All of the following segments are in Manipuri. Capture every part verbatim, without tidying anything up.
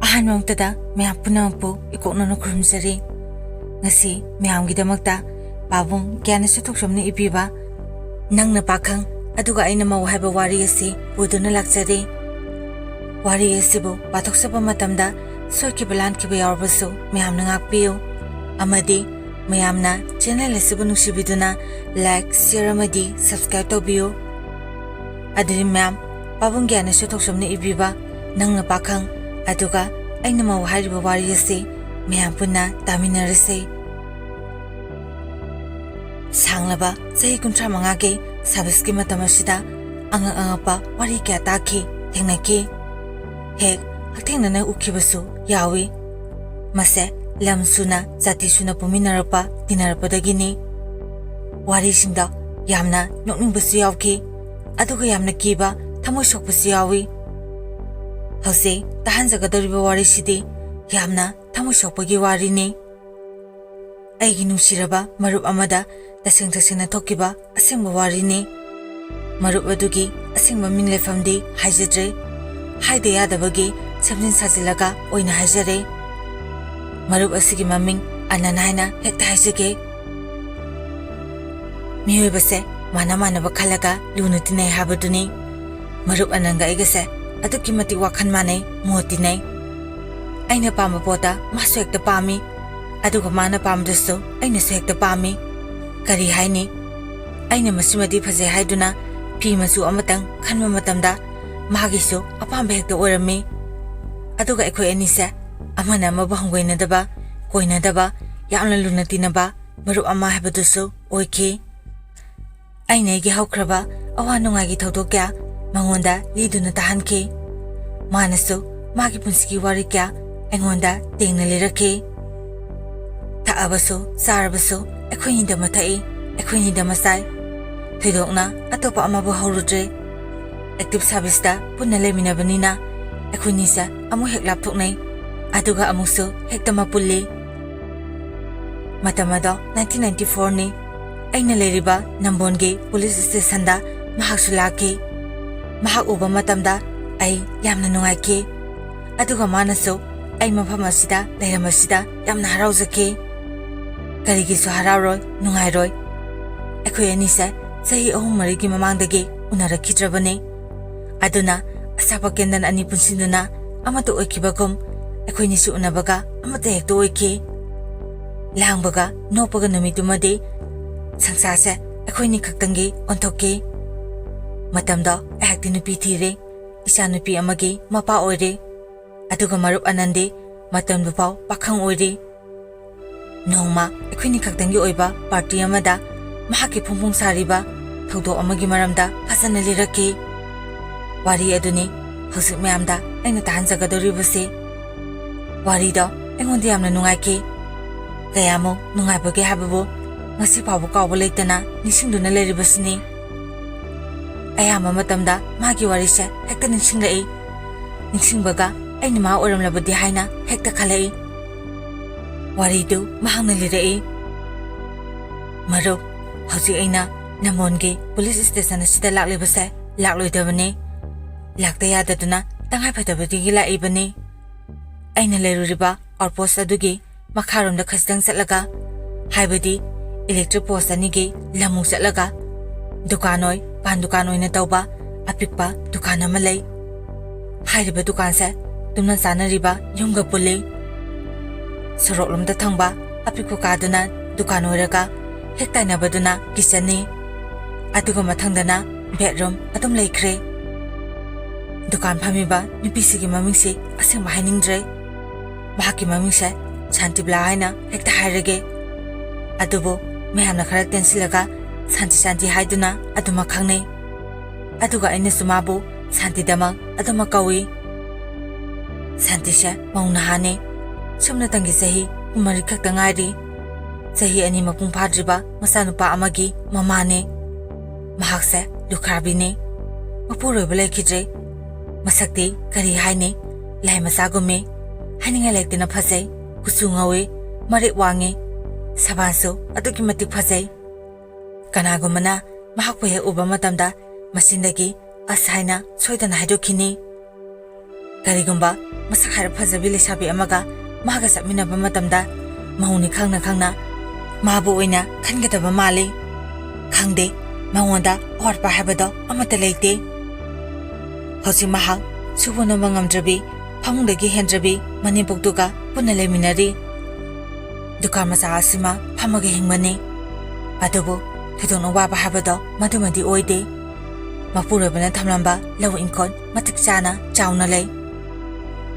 ꯑꯍꯥꯟꯕꯃꯛꯇꯗ ꯃꯌꯥꯝ ꯄꯨꯝꯅꯃꯛꯄꯨ ꯏꯀꯣꯛꯅꯅ ꯈꯨꯔꯨꯝꯖꯔꯤ꯫ ꯉꯁꯤ ꯃꯌꯥꯝꯒꯤꯗꯃꯛꯇ ꯄꯥꯕꯨꯡ ꯒ꯭ꯌꯥꯅꯦꯁꯣꯔ ꯊꯣꯛꯆꯣꯝꯅ ꯏꯕꯤꯕ ꯅꯪꯅ ꯄꯥꯈꯪ ꯑꯗꯨꯒ ꯑꯩꯅ ꯃꯧ ꯍꯥꯏꯕ ꯋꯥꯔꯤ ꯑꯁꯤ ꯄꯨꯗꯨꯅ ꯂꯥꯛꯆꯔꯤ꯫ ꯋꯥꯔꯤ ꯑꯁꯤꯕꯨ ꯄꯥꯊꯣꯛꯆꯕ ꯃꯇꯝꯗ ꯁꯣꯏꯈꯤꯕ ꯂꯥꯟꯈꯤꯕ ꯌꯥꯎꯔꯕꯁꯨ ꯃꯌꯥꯝꯅ ꯉꯥꯛꯄꯤꯌꯨ, ꯑꯃꯗꯤ ꯃꯌꯥꯝꯅ ꯆꯦꯅꯦꯜ ꯑꯁꯤꯕꯨ ꯅꯨꯡꯁꯤꯕꯤꯗꯨꯅ ꯂꯥꯏꯛ, ꯁꯤꯌꯔ ꯑꯃꯗꯤ ꯁꯕꯁꯀ꯭ꯔꯥꯏꯕ ꯇꯧꯕꯤꯌꯨ꯫ ꯑꯗꯨꯗꯤ ꯃꯌꯥꯝ, ꯄꯥꯕꯨꯡ ꯒ꯭ꯌꯥꯅꯦꯁꯣꯔ ꯊꯣꯛꯆꯣꯝꯅ ꯏꯕꯤꯕ ꯅꯪꯅ ꯄꯥꯈꯪ ꯑꯗꯨꯒ ꯑꯩꯅ ꯃꯧ ꯍꯥꯏꯔꯤꯕ ꯋꯥꯔꯤ ꯑꯁꯤ ꯃꯌꯥꯝ ꯄꯨꯟꯅ ꯇꯥꯃꯤꯟꯅꯔꯁꯤ꯫ ꯁꯥꯡꯂꯕ ꯆꯍꯤ ꯀꯨꯟꯊ꯭ꯔꯥ ꯃꯉꯥꯒꯤ ꯁꯥꯔꯚꯤꯁꯀꯤ ꯃꯇꯝ ꯑꯁꯤꯗ ꯑꯉꯛ ꯑꯉꯛꯄ ꯋꯥꯔꯤ ꯀꯌꯥ ꯇꯥꯈꯤ, ꯊꯦꯡꯅꯈꯤ꯫ ꯍꯦꯛ ꯍꯛꯊꯦꯡꯅꯅ ꯎꯈꯤꯕꯁꯨ ꯌꯥꯎꯏ꯫ ꯃꯁꯦ ꯂꯝ ꯁꯨꯅ, ꯖꯥꯇꯤ ꯁꯨꯅ ꯄꯨꯃꯤꯟꯅꯔꯛꯄ, ꯇꯤꯟꯅꯔꯛꯄꯗꯒꯤꯅꯤ꯫ ꯋꯥꯔꯤꯁꯤꯡꯗ ꯌꯥꯝꯅ ꯅꯣꯛꯅꯤꯡꯕꯁꯨ ꯌꯥꯎꯈꯤ, ꯑꯗꯨꯒ ꯌꯥꯝꯅ ꯀꯤꯕ, ꯊꯃꯣꯏ ꯁꯣꯛꯄꯁꯨ ꯌꯥꯎꯏ꯫ ꯍꯧꯖꯤꯛ ꯇꯥꯍꯟꯖꯒꯗꯧꯔꯤꯕ ꯋꯥꯔꯤꯁꯤꯗꯤ ꯌꯥꯝꯅ ꯊꯃꯣꯏ ꯁꯣꯛꯄꯒꯤ ꯋꯥꯔꯤꯅꯤ꯫ ꯑꯩꯒꯤ ꯅꯨꯡꯁꯤꯔꯕ ꯃꯔꯨꯞ ꯑꯃꯗ ꯇꯁꯦꯡ ꯇꯁꯦꯡꯅ ꯊꯣꯛꯈꯤꯕ ꯑꯁꯦꯡꯕ ꯋꯥꯔꯤꯅꯤ꯫ ꯃꯔꯨꯞ ꯑꯗꯨꯒꯤ ꯑꯁꯦꯡꯕ ꯃꯤꯡ ꯂꯩꯐꯝꯗꯤ ꯍꯥꯏꯖꯗ꯭ꯔꯦ꯫ ꯍꯥꯏꯗ ꯌꯥꯗꯕꯒꯤ ꯁꯦꯝꯖꯤꯟ ꯁꯥꯖꯤꯜꯂꯒ ꯑꯣꯏꯅ ꯍꯥꯏꯖꯔꯦ꯫ ꯃꯔꯨꯞ ꯑꯁꯤꯒꯤ ꯃꯃꯤꯡ ꯑꯅꯟ ꯍꯥꯏꯅ ꯍꯦꯛꯇ ꯍꯥꯏꯖꯒꯦ꯫ ꯃꯤꯑꯣꯏꯕꯁꯦ ꯃꯥꯅ ꯃꯥꯅꯕ ꯈꯜꯂꯒ ꯂꯨꯅ ꯇꯤꯟꯅꯩ ꯍꯥꯏꯕꯗꯨꯅꯤ꯫ ꯃꯔꯨꯞ ꯑꯅꯟꯒ ꯑꯩꯒꯁꯦ ꯑꯗꯨꯛꯀꯤ ꯃꯇꯤꯛ ꯋꯥꯈꯜ ꯃꯥꯟꯅꯩ, ꯃꯣꯠ ꯇꯤꯟꯅꯩ꯫ ꯑꯩꯅ ꯄꯥꯝꯕ ꯄꯣꯠꯇ ꯃꯥꯁꯨ ꯍꯦꯛꯇ ꯄꯥꯝꯃꯤ, ꯑꯗꯨꯒ ꯃꯥꯅ ꯄꯥꯝꯕꯗꯁꯨ ꯑꯩꯅꯁꯨ ꯍꯦꯛꯇ ꯄꯥꯝꯃꯤ꯫ ꯀꯔꯤ ꯍꯥꯏꯅꯤ? ꯑꯩꯅ ꯃꯁꯤꯃꯗꯤ ꯐꯖꯩ ꯍꯥꯏꯗꯨꯅ ꯐꯤ ꯃꯆꯨ ꯑꯃꯇꯪ ꯈꯟꯕ ꯃꯇꯝꯗ ꯃꯥꯒꯤꯁꯨ ꯑꯄꯥꯝꯕ ꯍꯦꯛꯇ ꯑꯣꯏꯔꯝꯃꯤ꯫ ꯑꯗꯨꯒ ꯑꯩꯈꯣꯏ ꯑꯅꯤꯁꯦ ꯑꯃꯅ ꯑꯃꯕꯨ ꯍꯪꯒꯣꯏꯅꯗꯕ, ꯀꯣꯏꯅꯗꯕ, ꯌꯥꯝꯅ ꯂꯨꯅ ꯇꯤꯟꯅꯕ ꯃꯔꯨꯞ ꯑꯃ ꯍꯥꯏꯕꯗꯨꯁꯨ ꯑꯣꯏꯈꯤ꯫ ꯑꯩꯅ ꯑꯩꯒꯤ ꯍꯧꯈ꯭ꯔꯕ ꯑꯋꯥ ꯅꯨꯡꯉꯥꯏꯒꯤ ꯊꯧꯗꯣꯛ ꯀꯌꯥ ꯃꯉꯣꯟꯗ ꯂꯤꯗꯨꯅ ꯇꯥꯍꯟꯈꯤ꯫ ꯃꯥꯅꯁꯨ ꯃꯥꯒꯤ ꯄꯨꯟꯁꯤꯒꯤ ꯋꯥꯔꯤ ꯀꯌꯥ ꯑꯩꯉꯣꯟꯗ ꯇꯦꯡꯅ ꯂꯤꯔꯛꯈꯤ꯫ ꯊꯛꯑꯕꯁꯨ ꯆꯥꯔꯕꯁꯨ ꯑꯩꯈꯣꯏꯅꯤꯗꯃꯛ ꯊꯛꯏ, ꯑꯩꯈꯣꯏꯅꯤꯗꯃꯛ ꯆꯥꯏ꯫ ꯊꯣꯏꯗꯣꯛꯅ ꯑꯇꯣꯞꯄ ꯑꯃꯕꯨ ꯍꯧꯔꯨꯗ꯭ꯔꯦ꯫ ꯑꯦꯛꯇꯤꯚ ꯁꯥꯔꯚꯤꯁꯇ ꯄꯨꯟꯅ ꯂꯩꯃꯤꯟꯅꯕꯅꯤꯅ ꯑꯩꯈꯣꯏꯅꯤꯁꯦ ꯑꯃꯨꯛ ꯍꯦꯛ ꯂꯥꯞꯊꯣꯛꯅꯩ, ꯑꯗꯨꯒ ꯑꯃꯨꯛꯁꯨ ꯍꯦꯛꯇ ꯃꯄꯨꯜꯂꯤ꯫ ꯃꯇꯝ ꯑꯗꯣ ꯅꯥꯏꯟꯇꯤꯟ ꯅꯥꯏꯟꯇꯤ ꯐꯣꯔꯅꯤ꯫ ꯑꯩꯅ ꯂꯩꯔꯤꯕ ꯅꯝꯕꯣꯟꯒꯤ ꯄꯨꯂꯤꯁ ꯁ꯭ꯇꯦꯁꯟꯗ ꯃꯍꯥꯛꯁꯨ ꯂꯥꯛꯈꯤ꯫ ꯃꯍꯥꯛ ꯎꯕ ꯃꯇꯝꯗ ꯑꯩ ꯌꯥꯝꯅ ꯅꯨꯡꯉꯥꯏꯈꯤ꯫ ꯑꯗꯨꯒ ꯃꯥꯅꯁꯨ ꯑꯩ ꯃꯐꯝ ꯑꯁꯤꯗ ꯂꯩꯔꯝꯕꯁꯤꯗ ꯌꯥꯝꯅ ꯍꯔꯥꯎꯖꯈꯤ꯫ ꯀꯔꯤꯒꯤꯁꯨ ꯍꯔꯥꯎꯔꯣꯏ, ꯅꯨꯡꯉꯥꯏꯔꯣꯏ? ꯑꯩꯈꯣꯏ ꯑꯅꯤꯁꯦ ꯆꯍꯤ ꯑꯍꯨꯝ ꯃꯔꯤꯒꯤ ꯃꯃꯥꯡꯗꯒꯤ ꯎꯅꯔꯛꯈꯤꯗ꯭ꯔꯕꯅꯤ꯫ ꯑꯗꯨꯅ ꯑꯁꯥꯄ ꯀꯦꯟꯗꯜ ꯑꯅꯤ ꯄꯨꯟꯁꯤꯟꯗꯨꯅ ꯑꯃꯠꯇ ꯑꯣꯏꯈꯤꯕꯒꯨꯝ ꯑꯩꯈꯣꯏꯅꯤꯁꯨ ꯎꯅꯕꯒ ꯑꯃꯠꯇ ꯍꯦꯛꯇ ꯑꯣꯏꯈꯤ꯫ ꯂꯥꯡꯕꯒ ꯅꯣꯛꯄꯒ ꯅꯨꯃꯤꯠꯇꯨꯃꯗꯤ ꯁꯪꯁꯥꯔꯁꯦ ꯑꯩꯈꯣꯏꯅꯤ ꯈꯛꯇꯪꯒꯤ ꯑꯣꯟꯊꯣꯛꯈꯤ꯫ ꯃꯇꯝꯗꯣ ꯑꯩꯍꯥꯛꯇꯤ ꯅꯨꯄꯤ ꯊꯤꯔꯦ, ꯏꯆꯥ ꯅꯨꯄꯤ ꯑꯃꯒꯤ ꯃꯄꯥ ꯑꯣꯏꯔꯦ꯫ ꯑꯗꯨꯒ ꯃꯔꯨꯞ ꯑꯅꯟꯗꯤ ꯃꯇꯝꯗꯨꯐꯥꯎ ꯄꯥꯈꯪ ꯑꯣꯏꯔꯤ꯫ ꯅꯣꯡꯃ ꯑꯩꯈꯣꯏꯅꯤ ꯈꯛꯇꯪꯒꯤ ꯑꯣꯏꯕ ꯄꯥꯔꯇꯤ ꯑꯃꯗ ꯃꯍꯥꯛꯀꯤ ꯐꯣꯡ ꯐꯣꯡ ꯁꯥꯔꯤꯕ ꯊꯧꯗꯣꯛ ꯑꯃꯒꯤ ꯃꯔꯝꯗ ꯐꯖꯅ ꯂꯤꯔꯛꯈꯤ꯫ ꯋꯥꯔꯤ ꯑꯗꯨꯅꯤ ꯍꯧꯖꯤꯛ ꯃꯌꯥꯝꯗ ꯑꯩꯅ ꯇꯥꯍꯟꯖꯒꯗꯧꯔꯤꯕꯁꯤ꯫ ꯋꯥꯔꯤꯗꯣ ꯑꯩꯉꯣꯟꯗ ꯌꯥꯝꯅ ꯅꯨꯡꯉꯥꯏꯈꯤ꯫ ꯀꯌꯥꯃꯨꯛ ꯅꯨꯡꯉꯥꯏꯕꯒꯦ ꯍꯥꯏꯕꯕꯨ ꯉꯁꯤ ꯐꯥꯎꯕ ꯀꯥꯎꯕ ꯂꯩꯇꯅ ꯅꯤꯡꯁꯤꯡꯗꯨꯅ ꯂꯩꯔꯤꯕꯁꯤꯅꯤ꯫ ꯑꯌꯥꯝꯕ ꯃꯇꯝꯗ ꯃꯥꯒꯤ ꯋꯥꯔꯤꯁꯦ ꯍꯦꯛꯇ ꯅꯤꯡꯁꯤꯡꯂꯛꯏ꯫ ꯅꯤꯡꯁꯤꯡꯕꯒ ꯑꯩꯅ ꯃꯥ ꯑꯣꯏꯔꯝꯂꯕꯗꯤ ꯍꯥꯏꯅ ꯍꯦꯛꯇ ꯈꯜꯂꯛꯏ꯫ ꯋꯥꯔꯤꯗꯨ ꯃꯍꯥꯛꯅ ꯂꯤꯔꯛꯏ꯫ ꯃꯔꯨꯞ, ꯍꯧꯖꯤꯛ ꯑꯩꯅ ꯅꯝꯕꯣꯟꯒꯤ ꯄꯨꯂꯤꯁ ꯁ꯭ꯇꯦꯁꯟ ꯑꯁꯤꯗ ꯂꯥꯛꯂꯤꯕꯁꯦ ꯂꯥꯛꯂꯣꯏꯗꯕꯅꯤ꯫ ꯂꯥꯛꯇ ꯌꯥꯗꯗꯨꯅ ꯇꯉꯥꯏꯐꯗꯕꯗꯒꯤ ꯂꯥꯛꯏꯕꯅꯤ꯫ ꯑꯩꯅ ꯂꯩꯔꯨꯔꯤꯕ ꯑꯥꯎꯠꯄꯣꯁ ꯑꯗꯨꯒꯤ ꯃꯈꯥꯔꯣꯝꯗ ꯈꯖꯤꯛꯇꯪ ꯆꯠꯂꯒ, ꯍꯥꯏꯕꯗꯤ ꯏꯂꯦꯛꯇ꯭ꯔꯤꯛ ꯄꯣꯁ ꯑꯅꯤꯒꯤ ꯂꯝꯃꯨꯛ ꯆꯠꯂꯒ, ꯗꯨꯀꯥꯟ ꯑꯣꯏ, ꯄꯥꯟ ꯗꯨꯀꯥꯟ ꯑꯣꯏꯅ ꯇꯧꯕ ꯑꯄꯤꯛꯄ ꯗꯨꯀꯥꯟ ꯑꯃ ꯂꯩ꯫ ꯍꯥꯏꯔꯤꯕ ꯗꯨꯀꯥꯟꯁꯦ ꯇꯨꯝꯅ ꯆꯥꯅꯔꯤꯕ ꯌꯨꯝꯒ ꯄꯨꯜꯂꯤ꯫ ꯁꯣꯔꯣꯛꯂꯣꯝꯗ ꯊꯪꯕ ꯑꯄꯤꯛꯄ ꯀꯥꯗꯨꯅ ꯗꯨꯀꯥꯟ ꯑꯣꯏꯔꯒ, ꯍꯦꯛ ꯇꯥꯏꯅꯕꯗꯨꯅ ꯀꯤꯆꯟꯅꯤ꯫ ꯑꯗꯨꯒ ꯃꯊꯪꯗꯅ ꯕꯦꯗꯔꯨꯝ ꯑꯗꯨꯝ ꯂꯩꯈ꯭ꯔꯦ꯫ ꯗꯨꯀꯥꯟ ꯐꯝꯃꯤꯕ ꯅꯨꯄꯤꯁꯤꯒꯤ ꯃꯃꯤꯡꯁꯤ ꯑꯁꯦꯡꯕ ꯍꯥꯏꯅꯤꯡꯗ꯭ꯔꯦ꯫ ꯃꯍꯥꯛꯀꯤ ꯃꯃꯤꯡꯁꯦ ꯁꯥꯟꯇꯤꯕꯂꯥ ꯍꯥꯏꯅ ꯍꯦꯛꯇ ꯍꯥꯏꯔꯒꯦ꯫ ꯑꯗꯨꯕꯨ ꯃꯌꯥꯝꯅ ꯈꯔ ꯇꯦꯟꯁꯤꯜꯂꯒ ꯁꯥꯟꯇꯤ ꯁꯥꯟꯇꯤ ꯍꯥꯏꯗꯨꯅ ꯑꯗꯨꯃꯛ ꯈꯪꯅꯩ꯫ ꯑꯗꯨꯒ ꯑꯩꯅꯁꯨ ꯃꯥꯕꯨ ꯁꯥꯟꯇꯤꯗꯃꯛ ꯑꯗꯨꯃꯛ ꯀꯧꯏ꯫ ꯁꯥꯟꯇꯤꯁꯦ ꯃꯧ ꯅꯍꯥꯅꯤ꯫ ꯁꯨꯞꯅꯇꯪꯒꯤ ꯆꯍꯤ ꯀꯨꯟꯃꯔꯤ ꯈꯛꯇ ꯉꯥꯏꯔꯤ꯫ ꯆꯍꯤ ꯑꯅꯤ ꯃꯄꯨꯡ ꯐꯥꯗ꯭ꯔꯤꯕ ꯃꯆꯥꯅꯨꯄꯥ ꯑꯃꯒꯤ ꯃꯃꯥꯅꯤ꯫ ꯃꯍꯥꯛꯁꯦ ꯂꯨꯈ꯭ꯔꯥꯕꯤꯅꯤ꯫ ꯃꯄꯨꯔꯣꯏꯕ ꯂꯩꯈꯤꯗ꯭ꯔꯦ꯫ ꯃꯁꯛꯇꯤ ꯀꯔꯤ ꯍꯥꯏꯅꯤ? ꯂꯥꯏ ꯃꯆꯥꯒꯨꯝꯃꯤ꯫ ꯍꯥꯏꯅꯤꯡꯉꯥꯏ ꯂꯩꯇꯅ ꯐꯖꯩ꯫ ꯀꯨꯆꯨ ꯉꯧꯏ, ꯃꯔꯦꯛ ꯋꯥꯡꯉꯤ, ꯁꯕꯥꯟꯁꯨ ꯑꯗꯨꯛꯀꯤ ꯃꯇꯤꯛ ꯐꯖꯩ꯫ ꯀꯅꯥꯒꯨꯝꯕꯅ ꯃꯍꯥꯛꯄꯨ ꯍꯦꯛ ꯎꯕ ꯃꯇꯝꯗ ꯃꯆꯤꯟꯗꯒꯤ "ꯑꯁ" ꯍꯥꯏꯅ ꯁꯣꯏꯗꯅ ꯍꯥꯏꯗꯣꯛꯈꯤꯅꯤ꯫ ꯀꯔꯤꯒꯨꯝꯕ ꯃꯁꯛ ꯍꯥꯏꯔꯞ ꯐꯖꯕꯤ ꯂꯩꯁꯥꯕꯤ ꯑꯃꯒ ꯃꯥꯒ ꯆꯠꯃꯤꯟꯅꯕ ꯃꯇꯝꯗ ꯃꯧꯅꯤ ꯈꯪꯅ ꯈꯪꯅ ꯃꯥꯕꯨ ꯑꯣꯏꯅ ꯈꯟꯒꯗꯕ ꯃꯥꯜꯂꯤ꯫ ꯈꯪꯗꯦ, ꯃꯉꯣꯟꯗ ꯑꯋꯥꯠꯄ ꯍꯥꯏꯕꯗꯣ ꯑꯃꯠꯇ ꯂꯩꯇꯦ꯫ ꯍꯧꯖꯤꯛ ꯃꯍꯥꯛ ꯁꯨꯕ ꯅꯣꯝꯕ ꯉꯝꯗ꯭ꯔꯕꯤ, ꯐꯃꯨꯡꯗꯒꯤ ꯍꯦꯟꯗ꯭ꯔꯕꯤ ꯃꯅꯦꯝꯕꯣꯛꯇꯨꯒ ꯄꯨꯟꯅ ꯂꯩꯃꯤꯟꯅꯔꯤ꯫ ꯗꯨꯀꯥꯟ ꯃꯆꯥ ꯑꯁꯤꯃ ꯐꯝꯃꯒ ꯍꯤꯡꯕꯅꯤ꯫ ꯑꯗꯨꯕꯨ ꯊꯣꯏꯗꯣꯛꯅ ꯋꯥꯕ ꯍꯥꯏꯕꯗꯣ ꯃꯗꯨꯃꯗꯤ ꯑꯣꯏꯗꯦ꯫ ꯃꯄꯨꯔꯣꯏꯕꯅ ꯊꯝꯂꯝꯕ ꯂꯧ ꯏꯪꯈꯣꯜ ꯃꯇꯤꯛ ꯆꯥꯅ ꯆꯥꯎꯅ ꯂꯩ꯫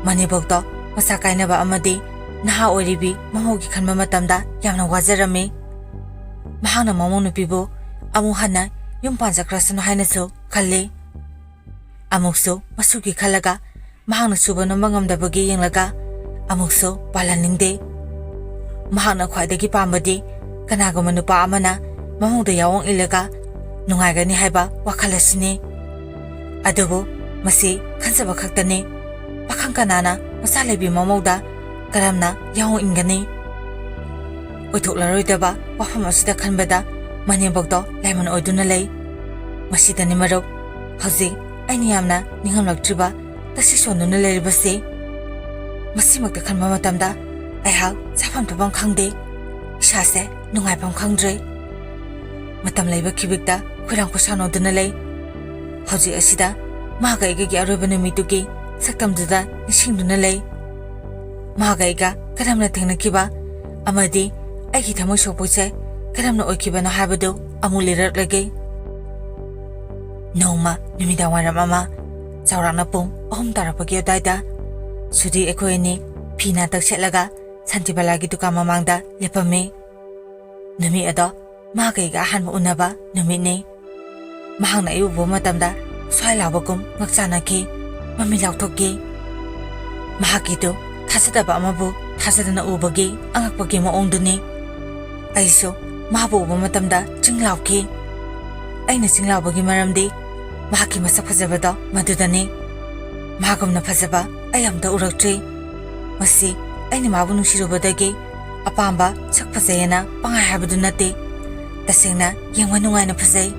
ꯃꯅꯦꯝꯕꯣꯛꯇꯣ ꯃꯆꯥ ꯀꯥꯏꯅꯕ ꯑꯃꯗꯤ ꯅꯍꯥ ꯑꯣꯏꯔꯤꯕꯤ ꯃꯃꯧꯒꯤ ꯈꯟꯕ ꯃꯇꯝꯗ ꯌꯥꯝꯅ ꯋꯥꯖꯔꯝꯃꯤ꯫ ꯃꯍꯥꯛꯅ ꯃꯃꯧ ꯅꯨꯄꯤꯕꯨ ꯑꯃꯨꯛ ꯍꯟꯅ ꯌꯨꯝ ꯄꯥꯟꯖꯈ꯭ꯔꯁꯅꯨ ꯍꯥꯏꯅꯁꯨ ꯈꯜꯂꯤ꯫ ꯑꯃꯨꯛꯁꯨ ꯃꯁꯨꯒꯤ ꯈꯜꯂꯒ ꯃꯍꯥꯛꯅ ꯁꯨꯕ ꯅꯣꯝꯕ ꯉꯝꯗꯕꯒꯤ ꯌꯦꯡꯂꯒ ꯑꯃꯨꯛꯁꯨ ꯄꯥꯜꯍꯟꯅꯤꯡꯗꯦ꯫ ꯃꯍꯥꯛꯅ ꯈ꯭ꯋꯥꯏꯗꯒꯤ ꯄꯥꯝꯕꯗꯤ ꯀꯅꯥꯒꯨꯝꯕ ꯅꯨꯄꯥ ꯑꯃꯅ ꯃꯃꯧꯗ ꯌꯥꯑꯣꯡ ꯏꯜꯂꯒ ꯅꯨꯡꯉꯥꯏꯒꯅꯤ ꯍꯥꯏꯕ ꯋꯥꯈꯜ ꯑꯁꯤꯅꯤ꯫ ꯑꯗꯨꯕꯨ ꯃꯁꯤ ꯈꯟꯖꯕ ꯈꯛꯇꯅꯤ꯫ ꯄꯥꯈꯪ ꯀꯅꯥꯅ ꯃꯆꯥ ꯂꯩꯕꯤ ꯃꯃꯧꯗ ꯀꯔꯝꯅ ꯌꯥꯑꯣꯡ ꯏꯟꯒꯅꯤ? ꯑꯣꯏꯊꯣꯛꯂꯔꯣꯏꯗꯕ ꯋꯥꯐꯝ ꯑꯁꯤꯗ ꯈꯟꯕꯗ ꯃꯅꯦꯝꯕꯣꯛꯇꯣ ꯂꯥꯏꯃꯟ ꯑꯣꯏꯗꯨꯅ ꯂꯩ꯫ ꯃꯁꯤꯗꯅꯤ ꯃꯔꯨꯞ, ꯍꯧꯖꯤꯛ ꯑꯩꯅ ꯌꯥꯝꯅ ꯅꯤꯡꯉꯝꯂꯛꯇ꯭ꯔꯤꯕ, ꯇꯁꯤ ꯁꯣꯟꯗꯨꯅ ꯂꯩꯔꯤꯕꯁꯤ꯫ ꯃꯁꯤꯃꯛꯇ ꯈꯟꯕ ꯃꯇꯝꯗ ꯑꯩꯍꯥꯛ ꯆꯥꯐꯝ ꯊꯛꯐꯝ ꯈꯪꯗꯦ, ꯏꯁꯥꯁꯦ ꯅꯨꯡꯉꯥꯏꯐꯝ ꯈꯪꯗ꯭ꯔꯦ꯫ ꯃꯇꯝ ꯂꯩꯕ ꯈꯤꯕꯤꯛꯇ ꯈꯣꯏꯔꯥꯡ ꯈꯣꯏꯁꯥꯎꯅꯗꯨꯅ ꯂꯩ꯫ ꯍꯧꯖꯤꯛ ꯑꯁꯤꯗ ꯃꯍꯥꯛꯀ ꯑꯩꯒꯒꯤ ꯑꯔꯣꯏꯕ ꯅꯨꯃꯤꯠꯇꯨꯒꯤ ꯁꯛꯇꯝꯗꯨꯗ ꯅꯤꯡꯁꯤꯡꯗꯨꯅ ꯂꯩ꯫ ꯃꯍꯥꯛꯀ ꯑꯩꯒ ꯀꯔꯝꯅ ꯊꯦꯡꯅꯈꯤꯕ ꯑꯃꯗꯤ ꯑꯩꯒꯤ ꯊꯃꯣꯏ ꯁꯣꯛꯄꯁꯦ ꯀꯔꯝꯅ ꯑꯣꯏꯈꯤꯕꯅꯣ ꯍꯥꯏꯕꯗꯨ ꯑꯃꯨꯛ ꯂꯤꯔꯛꯂꯒꯦ꯫ ꯅꯣꯡꯃ ꯅꯨꯃꯤꯗꯥꯡ ꯋꯥꯏꯔꯝ ꯑꯃ, ꯆꯥꯎꯔꯥꯛꯅ ꯄꯨꯡ ꯑꯍꯨꯝ ꯇꯥꯔꯛꯄꯒꯤ ꯑꯗꯨꯋꯥꯏꯗ, ꯁꯨꯗꯤ ꯑꯩꯈꯣꯏ ꯑꯅꯤ ꯐꯤ ꯅꯥꯇꯛ ꯁꯦꯠꯂꯒ ꯁꯥꯟꯇꯤꯕꯂꯥꯒꯤ ꯗꯨꯀꯥꯟ ꯃꯃꯥꯡꯗ ꯂꯦꯞꯄꯝꯃꯤ꯫ ꯅꯨꯃꯤꯠ ꯑꯗꯣ ꯃꯍꯥꯛꯀ ꯑꯩꯒ ꯑꯍꯥꯟꯕ ꯎꯅꯕ ꯅꯨꯃꯤꯠꯅꯤ꯫ ꯃꯍꯥꯛꯅ ꯑꯩ ꯎꯕ ꯃꯇꯝꯗ ꯁ꯭ꯋꯥꯏ ꯂꯥꯎꯕꯒꯨꯝ ꯉꯛꯆꯥꯅꯈꯤ, ꯃꯃꯤꯠ ꯂꯥꯎꯊꯣꯛꯈꯤ꯫ ꯃꯍꯥꯛꯀꯤꯗꯨ ꯊꯥꯖꯗꯕ ꯑꯃꯕꯨ ꯊꯥꯖꯗꯅ ꯎꯕꯒꯤ ꯑꯉꯛꯄꯒꯤ ꯃꯑꯣꯡꯗꯨꯅꯤ꯫ ꯑꯩꯁꯨ ꯃꯍꯥꯛꯄꯨ ꯎꯕ ꯃꯇꯝꯗ ꯆꯤꯡ ꯂꯥꯎꯈꯤ꯫ ꯑꯩꯅ ꯆꯤꯡ ꯂꯥꯎꯕꯒꯤ ꯃꯔꯝꯗꯤ ꯃꯍꯥꯛꯀꯤ ꯃꯁꯛ ꯐꯖꯕꯗꯣ ꯃꯗꯨꯗꯅꯤ꯫ ꯃꯍꯥꯛꯀꯨꯝꯅ ꯐꯖꯕ ꯑꯩ ꯑꯃꯨꯛꯇ ꯎꯔꯛꯇ꯭ꯔꯤ꯫ ꯃꯁꯤ ꯑꯩꯅ ꯃꯥꯕꯨ ꯅꯨꯡꯁꯤꯔꯨꯕꯗꯒꯤ ꯑꯄꯥꯝꯕ ꯁꯛ ꯐꯖꯩ ꯍꯥꯏꯅ ꯄꯪꯍꯥꯏ ꯍꯥꯏꯕꯗꯨ ꯅꯠꯇꯦ꯫ ꯇꯁꯦꯡꯅ ꯌꯦꯡꯕ ꯅꯨꯡꯉꯥꯏꯅ ꯐꯖꯩ꯫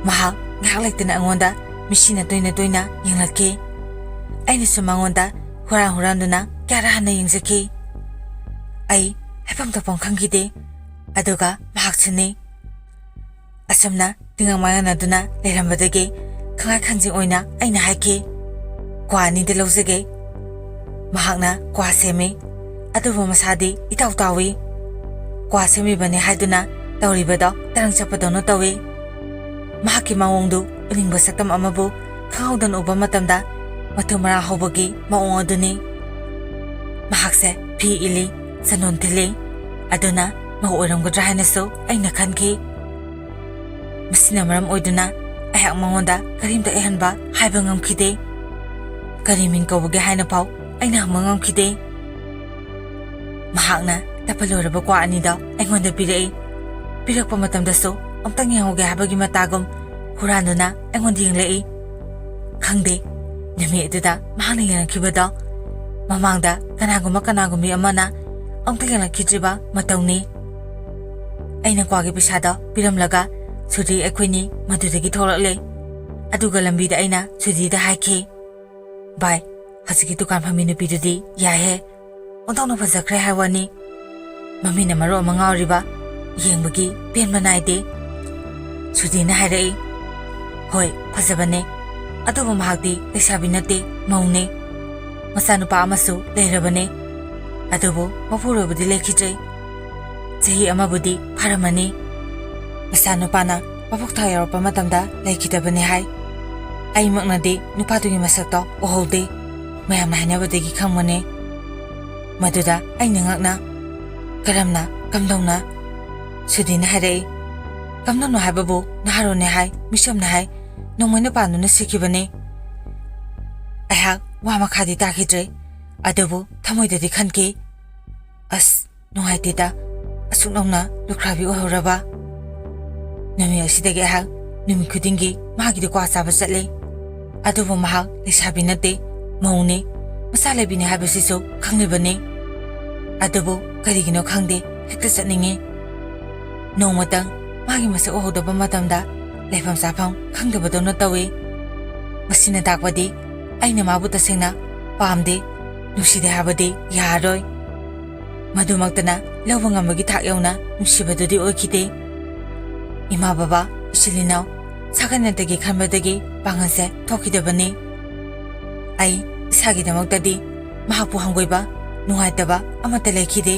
ꯃꯍꯥꯛ ꯉꯥꯏꯍꯥꯛ ꯂꯩꯇꯅ ꯑꯩꯉꯣꯟꯗ ꯃꯤꯠꯁꯤꯅ ꯇꯣꯏꯅ ꯇꯣꯏꯅ ꯌꯦꯡꯂꯛꯈꯤ꯫ ꯑꯩꯅꯁꯨ ꯃꯉꯣꯟꯗ ꯍꯨꯔꯥꯟ ꯍꯨꯔꯥꯟꯗꯨꯅ ꯀꯌꯥꯔꯛ ꯍꯟꯅ ꯌꯦꯡꯖꯈꯤ꯫ ꯑꯩ ꯍꯥꯏꯐꯝ ꯇꯧꯐꯝ ꯈꯪꯈꯤꯗꯦ꯫ ꯑꯗꯨꯒ ꯃꯍꯥꯛꯁꯨꯅꯤ꯫ ꯑꯁꯨꯝꯅ ꯇꯤꯡꯉꯪ ꯃꯥꯡꯉꯅꯗꯨꯅ ꯂꯩꯔꯝꯕꯗꯒꯤ ꯈꯪꯉꯥꯏ ꯈꯪꯖꯤꯡ ꯑꯣꯏꯅ ꯑꯩꯅ ꯍꯥꯏꯈꯤ, "ꯀ꯭ꯋꯥ ꯑꯅꯤꯗ ꯂꯧꯖꯒꯦ꯫" ꯃꯍꯥꯛꯅ ꯀ꯭ꯋꯥ ꯁꯦꯝꯃꯤ, ꯑꯗꯨꯕꯨ ꯃꯁꯥꯗꯤ ꯏꯇꯥꯎ ꯇꯥꯎꯏ꯫ ꯀ꯭ꯋꯥ ꯁꯦꯝꯃꯤꯕꯅꯤ ꯍꯥꯏꯗꯨꯅ ꯇꯧꯔꯤꯕꯗꯣ ꯇꯔꯪ ꯆꯠꯄꯗꯧꯅ ꯇꯧꯏ꯫ ꯃꯍꯥꯛꯀꯤ ꯃꯑꯣꯡꯗꯨ ꯎꯅꯤꯡꯕ ꯁꯛꯇꯝ ꯑꯃꯕꯨ ꯈꯪꯍꯧꯗꯅ ꯎꯕ ꯃꯇꯝꯗ ꯃꯊꯨꯝ ꯃꯔꯥꯡ ꯍꯧꯕꯒꯤ ꯃꯑꯣꯡ ꯑꯗꯨꯅꯤ꯫ ꯃꯍꯥꯛꯁꯦ ꯐꯤ ꯏꯜꯂꯤ, ꯆꯟꯗꯣꯟ ꯊꯤꯜꯂꯤ, ꯑꯗꯨꯅ ꯃꯧ ꯑꯣꯏꯔꯝꯒꯗ꯭ꯔꯥ ꯍꯥꯏꯅꯁꯨ ꯑꯩꯅ ꯈꯟꯈꯤ꯫ ꯃꯁꯤꯅ ꯃꯔꯝ ꯑꯣꯏꯗꯨꯅ ꯑꯩꯍꯥꯛ ꯃꯉꯣꯟꯗ ꯀꯔꯤꯝꯇ ꯑꯍꯦꯟꯕ ꯍꯥꯏꯕ ꯉꯝꯈꯤꯗꯦ꯫ ꯀꯔꯤ ꯃꯤꯡ ꯀꯧꯕꯒꯦ ꯍꯥꯏꯅ ꯐꯥꯎ ꯑꯩꯅ ꯍꯪꯕ ꯉꯝꯈꯤꯗꯦ꯫ ꯃꯍꯥꯛꯅ ꯇꯞꯄ ꯂꯣꯏꯔꯕ ꯀ꯭ꯋꯥ ꯑꯅꯤꯗꯣ ꯑꯩꯉꯣꯟꯗ ꯄꯤꯔꯛꯏ꯫ ꯄꯤꯔꯛꯄ ꯃꯇꯝꯗꯁꯨ ꯑꯝꯇꯪ ꯌꯦꯡꯍꯧꯒꯦ ꯍꯥꯏꯕꯒꯤ ꯃꯇꯥꯒꯨꯝ ꯍꯨꯔꯥꯟꯗꯨꯅ ꯑꯩꯉꯣꯟꯗ ꯌꯦꯡꯂꯛꯏ꯫ ꯈꯪꯗꯦ, ꯅꯨꯃꯤꯠ ꯑꯗꯨꯗ ꯃꯍꯥꯛꯅ ꯌꯦꯡꯂꯛꯈꯤꯕꯗꯣ ꯃꯃꯥꯡꯗ ꯀꯅꯥꯒꯨꯝꯕ ꯀꯅꯥꯒꯨꯝꯕꯤ ꯑꯃꯅ ꯑꯃꯨꯛꯇ ꯌꯦꯡꯂꯛꯈꯤꯗ꯭ꯔꯤꯕ ꯃꯇꯧꯅꯤ꯫ ꯑꯩꯅ ꯀ꯭ꯋꯥꯒꯤ ꯄꯩꯁꯥꯗꯣ ꯄꯤꯔꯝꯂꯒ ꯁꯨꯗ꯭ꯔꯤ ꯑꯩꯈꯣꯏꯅꯤ ꯃꯗꯨꯗꯒꯤ ꯊꯣꯛꯂꯛꯂꯦ꯫ ꯑꯗꯨꯒ ꯂꯝꯕꯤꯗ ꯑꯩꯅ ꯁꯨꯗ꯭ꯔꯤꯗ ꯍꯥꯏꯈꯤ, "ꯚꯥꯏ, ꯍꯧꯖꯤꯛꯀꯤ ꯗꯨꯀꯥꯟ ꯐꯝꯃꯤ ꯅꯨꯄꯤꯗꯨꯗꯤ ꯌꯥꯏꯍꯦ꯫ ꯑꯣꯟꯊꯣꯛꯅ ꯐꯖꯈ꯭ꯔꯦ ꯍꯥꯏ ꯋꯥꯅꯤ꯫ ꯃꯃꯤꯠꯅ ꯃꯔꯣꯜ ꯑꯃ ꯉꯥꯎꯔꯤꯕ, ꯌꯦꯡꯕꯒꯤ ꯄꯦꯟꯕ ꯅꯥꯏꯗꯦ꯫" ꯁꯨꯗ꯭ꯔꯤꯅ ꯍꯥꯏꯔꯛꯏ, "ꯍꯣꯏ, ꯐꯖꯕꯅꯦ꯫ ꯑꯗꯨꯕꯨ ꯃꯍꯥꯛꯇꯤ ꯂꯩꯁꯥꯕꯤ ꯅꯠꯇꯦ, ꯃꯧꯅꯦ꯫ ꯃꯆꯥꯅꯨꯄꯥ ꯑꯃꯁꯨ ꯂꯩꯔꯕꯅꯦ꯫ ꯑꯗꯨꯕꯨ ꯃꯄꯨꯔꯣꯏꯕꯗꯤ ꯂꯩꯈꯤꯗ꯭ꯔꯦ꯫ ꯆꯍꯤ ꯑꯃꯕꯨꯗꯤ ꯐꯥꯔꯝꯃꯅꯤ꯫ ꯃꯆꯥꯅꯨꯄꯥꯅ ꯃꯕꯨꯛ ꯊꯥ ꯌꯧꯔꯛꯄ ꯃꯇꯝꯗ ꯂꯩꯈꯤꯗꯕꯅꯤ ꯍꯥꯏ꯫ ꯑꯩꯃꯛꯅꯗꯤ ꯅꯨꯄꯥꯗꯨꯒꯤ ꯃꯁꯛꯇꯣ ꯎꯍꯧꯗꯦ꯫ ꯃꯌꯥꯝꯅ ꯍꯥꯏꯅꯕꯗꯒꯤ ꯈꯪꯕꯅꯦ꯫" ꯃꯗꯨꯗ ꯑꯩꯅ ꯉꯛꯅ, "ꯀꯔꯝꯅ? ꯀꯝꯗꯧꯅ?" ꯁꯨꯗ꯭ꯔꯤꯅ ꯍꯥꯏꯔꯛꯏ, "ꯀꯝꯗꯧꯅ ꯍꯥꯏꯕꯕꯨ, ꯅꯍꯥꯔꯣꯜꯅꯦ ꯍꯥꯏ, ꯃꯤꯆꯝꯅꯦ ꯍꯥꯏ, ꯅꯣꯡꯃꯩꯅ ꯄꯥꯟꯗꯨꯅ ꯁꯤꯈꯤꯕꯅꯦ꯫" ꯑꯩꯍꯥꯛ ꯋꯥ ꯃꯈꯥꯗꯤ ꯇꯥꯈꯤꯗ꯭ꯔꯦ, ꯑꯗꯨꯕꯨ ꯊꯃꯣꯏꯗꯗꯤ ꯈꯟꯈꯤ, "ꯑꯁ, ꯅꯨꯡꯉꯥꯏꯇꯦꯗ, ꯑꯁꯨꯛ ꯅꯧꯅ ꯂꯨꯈ꯭ꯔꯥꯕꯤ ꯑꯣꯏꯍꯧꯔꯕ꯫" ꯅꯨꯃꯤꯠ ꯑꯁꯤꯗꯒꯤ ꯑꯩꯍꯥꯛ ꯅꯨꯃꯤꯠ ꯈꯨꯗꯤꯡꯒꯤ ꯃꯥꯒꯤꯗꯤ ꯀ꯭ꯋꯥ ꯆꯥꯕ ꯆꯠꯂꯤ꯫ ꯑꯗꯨꯕꯨ ꯃꯍꯥꯛ ꯂꯩꯁꯥꯕꯤ ꯅꯠꯇꯦ, ꯃꯧꯅꯤ, ꯃꯆꯥ ꯂꯩꯕꯤꯅꯤ ꯍꯥꯏꯕꯁꯤꯁꯨ ꯈꯪꯂꯤꯕꯅꯤ꯫ ꯑꯗꯨꯕꯨ ꯀꯔꯤꯒꯤꯅꯣ ꯈꯪꯗꯦ, ꯍꯦꯛꯇ ꯆꯠꯅꯤꯡꯏ꯫ ꯅꯣꯡꯃꯇꯪ ꯃꯥꯒꯤ ꯃꯁꯛ ꯎꯍꯧꯗꯕ ꯃꯇꯝꯗ ꯂꯩꯐꯝ ꯆꯥꯐꯝ ꯈꯪꯗꯕꯗꯧꯅ ꯇꯧꯏ꯫ ꯃꯁꯤꯅ ꯇꯥꯛꯄꯗꯤ ꯑꯩꯅ ꯃꯥꯕꯨ ꯇꯁꯦꯡꯅ ꯄꯥꯝꯗꯦ, ꯅꯨꯡꯁꯤꯗꯦ ꯍꯥꯏꯕꯗꯤ ꯌꯥꯔꯣꯏ꯫ ꯃꯗꯨꯃꯛꯇꯅ ꯂꯧꯕ ꯉꯝꯕꯒꯤ ꯊꯥꯛ ꯌꯧꯅ ꯅꯨꯡꯁꯤꯕꯗꯨꯗꯤ ꯑꯣꯏꯈꯤꯗꯦ꯫ ꯏꯃꯥ ꯕꯕꯥ, ꯏꯆꯤꯜ ꯏꯅꯥꯎ, ꯁꯥꯒꯩ ꯅꯥꯇꯩꯒꯤ ꯈꯟꯕꯗꯒꯤ ꯄꯥꯡꯒꯜꯁꯦ ꯊꯣꯛꯈꯤꯗꯕꯅꯤ꯫ ꯑꯩ ꯏꯁꯥꯒꯤꯗꯃꯛꯇꯗꯤ ꯃꯍꯥꯛꯄꯨ ꯍꯪꯒꯣꯏꯕ, ꯅꯨꯡꯉꯥꯏꯇꯕ ꯑꯃꯠꯇ ꯂꯩꯈꯤꯗꯦ꯫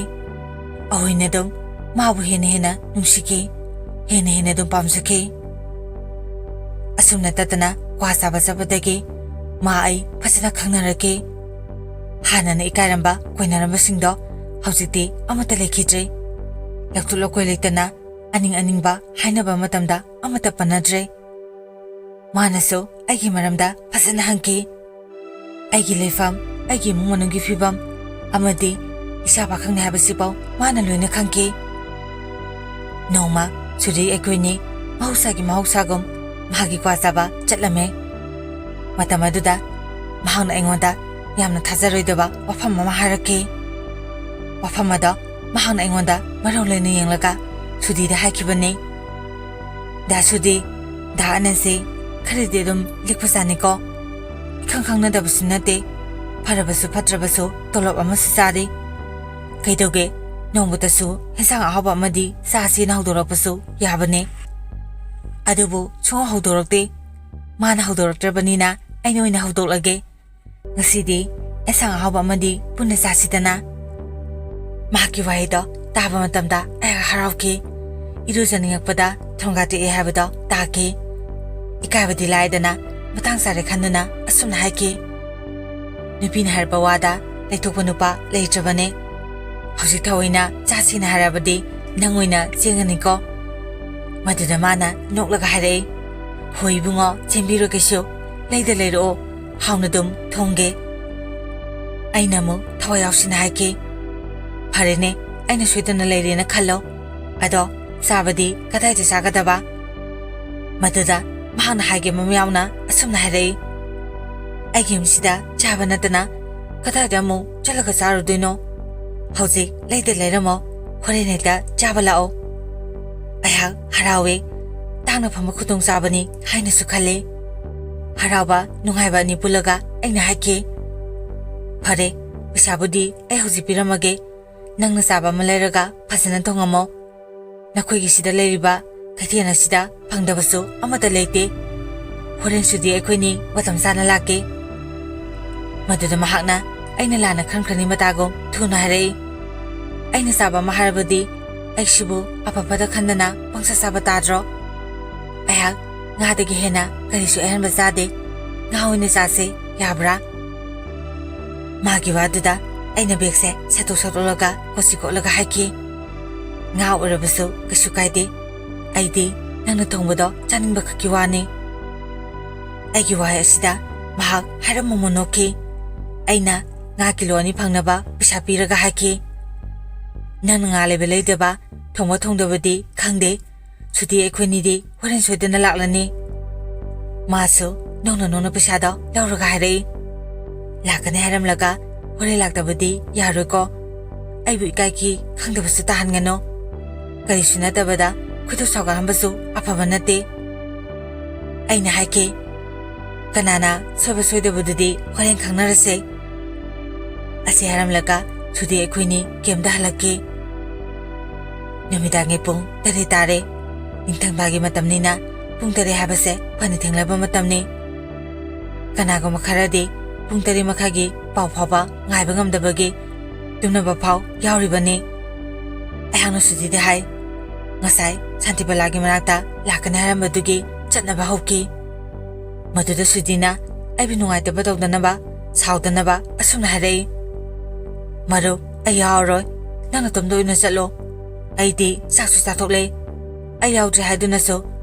ꯑꯩꯈꯣꯏꯅ ꯑꯗꯨꯝ ꯃꯥꯕꯨ ꯍꯦꯟꯅ ꯍꯦꯟꯅ ꯅꯨꯡꯁꯤꯈꯤ, ꯍꯦꯟꯅ ꯍꯦꯟꯅ ꯑꯗꯨꯝ ꯄꯥꯝꯖꯈꯤ꯫ ꯑꯁꯨꯝꯅ ꯇꯠꯇꯅ ꯀ꯭ꯋꯥ ꯆꯥꯕ ꯆꯠꯄꯗꯒꯤ ꯃꯥ ꯑꯩ ꯐꯖꯅ ꯈꯪꯅꯔꯛꯈꯤ꯫ ꯍꯥꯟꯅꯅ ꯏꯀꯥꯏꯔꯝꯕ ꯀꯣꯏꯅꯔꯝꯕꯁꯤꯡꯗꯣ ꯍꯧꯖꯤꯛꯇꯤ ꯑꯃꯠꯇ ꯂꯩꯈꯤꯗ꯭ꯔꯦ꯫ ꯂꯧꯊꯣꯛ ꯂꯧꯈꯣꯏ ꯂꯩꯇꯅ ꯑꯅꯤꯡ ꯑꯅꯤꯡꯕ ꯍꯥꯏꯅꯕ ꯃꯇꯝꯗ ꯑꯃꯠꯇ ꯄꯟꯅꯗ꯭ꯔꯦ꯫ ꯃꯥꯅꯁꯨ ꯑꯩꯒꯤ ꯃꯔꯝꯗ ꯐꯖꯅ ꯍꯪꯈꯤ꯫ ꯑꯩꯒꯤ ꯂꯩꯐꯝ, ꯑꯩꯒꯤ ꯏꯃꯨꯡ ꯃꯅꯨꯡꯒꯤ ꯐꯤꯕꯝ ꯑꯃꯗꯤ ꯏꯆꯥ ꯄꯥꯈꯪꯅꯤ ꯍꯥꯏꯕꯁꯤꯐꯥꯎ ꯃꯥꯅ ꯂꯣꯏꯅ ꯈꯪꯈꯤ꯫ ꯅꯣꯡꯃ ꯁꯨꯔꯤ ꯑꯩꯈꯣꯏꯅꯤ ꯃꯍꯧꯁꯥꯒꯤ ꯃꯍꯧꯁꯥꯒꯨꯝ ꯃꯍꯥꯛꯀꯤ ꯀ꯭ꯋꯥ ꯆꯥꯕ ꯆꯠꯂꯝꯃꯦ꯫ ꯃꯇꯝ ꯑꯗꯨꯗ ꯃꯍꯥꯛꯅ ꯑꯩꯉꯣꯟꯗ ꯌꯥꯝꯅ ꯊꯥꯖꯔꯣꯏꯗꯕ ꯋꯥꯐꯝ ꯑꯃ ꯍꯥꯏꯔꯛꯈꯤ꯫ ꯋꯥꯐꯝ ꯑꯗꯣ ꯃꯍꯥꯛꯅ ꯑꯩꯉꯣꯟꯗ ꯃꯔꯧ ꯂꯩꯅ ꯌꯦꯡꯂꯒ ꯁꯨꯗꯤꯗ ꯍꯥꯏꯈꯤꯕꯅꯤ꯫ "ꯗꯥ ꯁꯨꯗꯤ, ꯗꯥ ꯑꯅꯟꯁꯤ ꯈꯔꯗꯤ ꯑꯗꯨꯝ ꯂꯤꯛꯄꯖꯥꯠꯅꯤꯀꯣ꯫ ꯏꯈꯪ ꯈꯪꯅꯗꯕꯁꯨ ꯅꯠꯇꯦ, ꯐꯔꯕꯁꯨ ꯐꯠꯇ꯭ꯔꯕꯁꯨ ꯇꯣꯂꯣꯞ ꯑꯃꯁꯨ ꯆꯥꯔꯤ꯫ ꯀꯩꯗꯧꯒꯦ, ꯅꯣꯡꯃꯇꯁꯨ ꯍꯦꯟꯁꯥꯡ ꯑꯍꯥꯎꯕ ꯑꯃꯗꯤ ꯆꯥꯁꯦꯅ ꯍꯧꯗꯣꯔꯛꯄꯁꯨ ꯌꯥꯕꯅꯦ꯫ ꯑꯗꯨꯕꯨ ꯁꯨꯡꯍꯧ ꯍꯧꯗꯣꯔꯛꯇꯦ꯫ ꯃꯥꯅ ꯍꯧꯗꯣꯔꯛꯇ꯭ꯔꯕꯅꯤꯅ ꯑꯩꯅ ꯑꯣꯏꯅ ꯍꯧꯗꯣꯛꯂꯒꯦ꯫ ꯉꯁꯤꯗꯤ ꯑꯦꯟꯁꯥꯡ ꯑꯍꯥꯎꯕ ꯑꯃꯗꯤ ꯄꯨꯟꯅ ꯆꯥꯁꯤꯗꯅ꯫" ꯃꯍꯥꯛꯀꯤ ꯋꯥꯍꯩꯗꯣ ꯇꯥꯕ ꯃꯇꯝꯗ ꯑꯩꯍꯥꯛ ꯍꯔꯥꯎꯈꯤ꯫ ꯏꯔꯨꯖꯅꯤꯡꯉꯛꯄꯗ ꯊꯣꯡꯒꯥ ꯇꯦꯛꯑꯦ ꯍꯥꯏꯕꯗꯣ ꯇꯥꯈꯤ꯫ ꯏꯀꯥꯏꯕꯗꯤ ꯂꯥꯏꯗꯅ ꯃꯇꯥꯡ ꯆꯥꯔꯦ ꯈꯟꯗꯨꯅ ꯑꯁꯨꯝꯅ ꯍꯥꯏꯈꯤ, "ꯅꯨꯄꯤꯅ ꯍꯥꯏꯔꯛꯄ ꯋꯥꯗ ꯂꯩꯊꯣꯛꯄ ꯅꯨꯄꯥ ꯂꯩꯇ꯭ꯔꯕꯅꯦ꯫ ꯍꯧꯖꯤꯛ ꯊꯑꯣꯏꯅ ꯆꯥꯁꯤꯅ ꯍꯥꯏꯔꯕꯗꯤ ꯅꯪ ꯑꯣꯏꯅ ꯆꯦꯟꯒꯅꯤꯀꯣ?" ꯃꯗꯨꯗ ꯃꯥꯅ ꯅꯣꯛꯂꯒ ꯍꯥꯏꯔꯛꯏ, "ꯍꯣꯏ ꯏꯕꯨꯡꯉꯣ, ꯆꯦꯟꯕꯤꯔꯣ ꯀꯩꯁꯨ, ꯂꯩꯗ ꯂꯩꯔꯛꯑꯣ, ꯍꯥꯎꯅ ꯑꯗꯨꯝ ꯊꯣꯡꯒꯦ꯫" ꯑꯩꯅ ꯑꯃꯨꯛ ꯊꯋꯥꯏ ꯌꯥꯎꯁꯤꯟꯅ ꯍꯥꯏꯈꯤ, "ꯐꯔꯦꯅꯦ, ꯑꯩꯅ ꯁꯣꯏꯗꯅ ꯂꯩꯔꯦꯅ ꯈꯜꯂꯣ꯫ ꯑꯗꯣ ꯆꯥꯕꯗꯤ ꯀꯗꯥꯏꯗ ꯆꯥꯒꯗꯕ?" ꯃꯗꯨꯗ ꯃꯍꯥꯛꯅ ꯍꯥꯏꯒꯦ ꯃꯃꯤ ꯌꯥꯎꯅ ꯑꯁꯨꯝꯅ ꯍꯥꯏꯔꯛꯏ, "ꯑꯩꯒꯤ ꯌꯨꯝꯁꯤꯗ ꯆꯥꯕ ꯅꯠꯇꯅ ꯀꯗꯥꯏꯗ ꯑꯃꯨꯛ ꯆꯠꯂꯒ ꯆꯥꯔꯨꯗꯣꯏꯅꯣ? ꯍꯧꯖꯤꯛ ꯂꯩꯗ ꯂꯩꯔꯝꯃꯣ, ꯍꯣꯔꯦꯟ ꯍꯦꯛꯇ ꯆꯥꯕ ꯂꯥꯛꯑꯣ꯫" ꯑꯩꯍꯥꯛ ꯍꯔꯥꯎꯏ꯫ ꯇꯥꯡꯅ ꯐꯪꯕ ꯈꯨꯗꯣꯡꯆꯥꯕꯅꯤ ꯍꯥꯏꯅꯁꯨ ꯈꯜꯂꯤ꯫ ꯍꯔꯥꯎꯕ ꯅꯨꯡꯉꯥꯏꯕ ꯑꯅꯤ ꯄꯨꯜꯂꯒ ꯑꯩꯅ ꯍꯥꯏꯈꯤ, "ꯐꯔꯦ, ꯄꯩꯁꯥꯕꯨꯗꯤ ꯑꯩ ꯍꯧꯖꯤꯛ ꯄꯤꯔꯝꯃꯒꯦ, ꯅꯪꯅ ꯆꯥꯕ ꯑꯃ ꯂꯩꯔꯒ ꯐꯖꯅ ꯊꯣꯡꯉꯝꯃꯣ꯫ ꯅꯈꯣꯏꯒꯤ ꯁꯤꯗ ꯂꯩꯔꯤꯕ ꯀꯩꯊꯦꯜ ꯑꯁꯤꯗ ꯐꯪꯗꯕꯁꯨ ꯑꯃꯠꯇ ꯂꯩꯇꯦ꯫ ꯍꯣꯔꯦꯟꯁꯨꯗꯤ ꯑꯩꯈꯣꯏꯅꯤ ꯃꯇꯝ ꯆꯥꯅ ꯂꯥꯛꯀꯦ꯫" ꯃꯗꯨꯗ ꯃꯍꯥꯛꯅ ꯑꯩꯅ ꯂꯥꯟꯅ ꯈꯟꯈ꯭ꯔꯅꯤ ꯃꯇꯥꯒꯨꯝ ꯊꯨꯅ ꯍꯥꯏꯔꯛꯏ꯫ ꯑꯩꯅ ꯆꯥꯕ ꯑꯃ ꯍꯥꯏꯔꯕꯗꯤ ꯑꯩꯁꯤꯕꯨ ꯑꯐ ꯐꯠꯇ ꯈꯟꯗꯅ ꯄꯪꯆꯥ ꯆꯥꯕ ꯇꯥꯗ꯭ꯔꯣ? ꯑꯩꯍꯥꯛ ꯉꯥꯗꯒꯤ ꯍꯦꯟꯅ ꯀꯔꯤꯁꯨ ꯑꯍꯦꯟꯕ ꯆꯥꯗꯦ꯫ ꯉꯥ ꯑꯣꯏꯅ ꯆꯥꯁꯦ, ꯌꯥꯕ꯭ꯔꯥ? ꯃꯥꯒꯤ ꯋꯥꯗꯨꯗ ꯑꯩꯅ ꯕꯦꯒꯁꯦ ꯁꯠꯇꯣꯛ ꯁꯠꯇꯣꯛꯂꯒ ꯀꯣꯠꯁꯤ ꯀꯣꯠꯂꯒ ꯍꯥꯏꯈꯤ, "ꯉꯥ ꯑꯣꯏꯔꯕꯁꯨ ꯀꯩꯁꯨ ꯀꯥꯏꯗꯦ꯫ ꯑꯩꯗꯤ ꯅꯪꯅ ꯊꯣꯡꯕꯗꯣ ꯆꯥꯅꯤꯡꯕ ꯈꯛꯀꯤ ꯋꯥꯅꯤ꯫" ꯑꯩꯒꯤ ꯋꯥꯍꯩ ꯑꯁꯤꯗ ꯃꯍꯥꯛ ꯍꯥꯏꯔꯝ ꯃꯃꯣꯟ ꯅꯣꯛꯈꯤ꯫ ꯑꯩꯅ ꯉꯥ ꯀꯤꯂꯣ ꯑꯅꯤ ꯐꯪꯅꯕ ꯄꯩꯁꯥ ꯄꯤꯔꯒ ꯍꯥꯏꯈꯤ, "ꯅꯪꯅ ꯉꯥ ꯂꯩꯕ ꯂꯩꯗꯕ, ꯊꯣꯡꯕ ꯊꯣꯡꯗꯕꯗꯤ ꯈꯪꯗꯦ꯫ ꯁꯨꯇꯤ ꯑꯩꯈꯣꯏꯅꯤꯗꯤ ꯍꯣꯔꯦꯟ ꯁꯣꯏꯗꯅ ꯂꯥꯛꯂꯅꯤ꯫" ꯃꯥꯁꯨ ꯅꯣꯡꯅ ꯅꯣꯡꯅ ꯄꯩꯁꯥꯗꯣ ꯂꯧꯔꯒ ꯍꯥꯏꯔꯛꯏ, "ꯂꯥꯛꯀꯅꯤ ꯍꯥꯏꯔꯝꯂꯒ ꯍꯣꯔꯦꯟ ꯂꯥꯛꯇꯕꯗꯤ ꯌꯥꯔꯣꯏꯀꯣ꯫ ꯑꯩꯕꯨ ꯏꯀꯥꯏꯈꯤ ꯈꯪꯗꯕꯁꯨ ꯇꯥꯍꯟꯒꯅꯨ꯫ ꯀꯔꯤꯁꯨ ꯅꯠꯇꯕꯗ ꯈꯣꯏꯗꯧ ꯁꯥꯎꯒꯠꯍꯟꯕꯁꯨ ꯑꯐꯕ ꯅꯠꯇꯦ꯫" ꯑꯩꯅ ꯍꯥꯏꯈꯤ, "ꯀꯅꯥꯅ ꯁꯣꯏꯕ ꯁꯣꯏꯗꯕꯗꯨꯗꯤ ꯍꯣꯔꯦꯟ ꯈꯪꯅꯔꯁꯦ꯫" ꯑꯁꯤ ꯍꯥꯏꯔꯝꯂꯒ ꯁꯨꯇꯤ ꯑꯩꯈꯣꯏꯅꯤ ꯀꯦꯝꯗ ꯍꯜꯂꯛꯈꯤ꯫ ꯅꯨꯃꯤꯗꯥꯡꯒꯤ ꯄꯨꯡ ꯇꯔꯦꯠ ꯇꯥꯔꯦ꯫ ꯅꯤꯡꯊꯝꯊꯥꯒꯤ ꯃꯇꯝꯅꯤꯅ ꯄꯨꯡ ꯇꯔꯦꯠ ꯍꯥꯏꯕꯁꯦ ꯐꯅ ꯊꯦꯡꯂꯕ ꯃꯇꯝꯅꯤ꯫ ꯀꯅꯥꯒꯨꯝꯕ ꯈꯔꯗꯤ ꯄꯨꯡ ꯇꯔꯦꯠ ꯃꯈꯥꯏꯒꯤ ꯄꯥꯎ ꯐꯥꯎꯕ ꯉꯥꯏꯕ ꯉꯝꯗꯕꯒꯤ ꯇꯨꯝꯅꯕ ꯐꯥꯎ ꯌꯥꯎꯔꯤꯕꯅꯤ꯫ ꯑꯩꯍꯥꯛꯅ ꯁꯨꯇꯤꯗ ꯍꯥꯏ, "ꯉꯁꯥꯏ ꯁꯥꯟꯇꯤꯕꯂꯥꯒꯤ ꯃꯅꯥꯛꯇ ꯂꯥꯛꯀꯅꯤ ꯍꯥꯏꯔꯝꯕꯗꯨꯒꯤ ꯆꯠꯅꯕ ꯍꯧꯈꯤ꯫" ꯃꯗꯨꯗ ꯁꯨꯇꯤꯅ ꯑꯩꯕꯨ ꯅꯨꯡꯉꯥꯏꯇꯕ ꯇꯧꯗꯅꯕ, ꯁꯥꯎꯗꯅꯕ ꯑꯁꯨꯝꯅ ꯍꯥꯏꯔꯛꯏ, "ꯃꯔꯨꯞ, ꯑꯩ ꯌꯥꯎꯔꯔꯣꯏ꯫ ꯅꯪ ꯅꯇꯣꯝꯗ ꯑꯣꯏꯅ ꯆꯠꯂꯣ꯫ ꯑꯩꯗꯤ ꯆꯥꯛꯁꯨ ꯆꯥꯊꯣꯛꯂꯦ꯫ ꯑꯩ ꯌꯥꯎꯗ꯭ꯔꯦ ꯍꯥꯏꯗꯨꯅꯁꯨ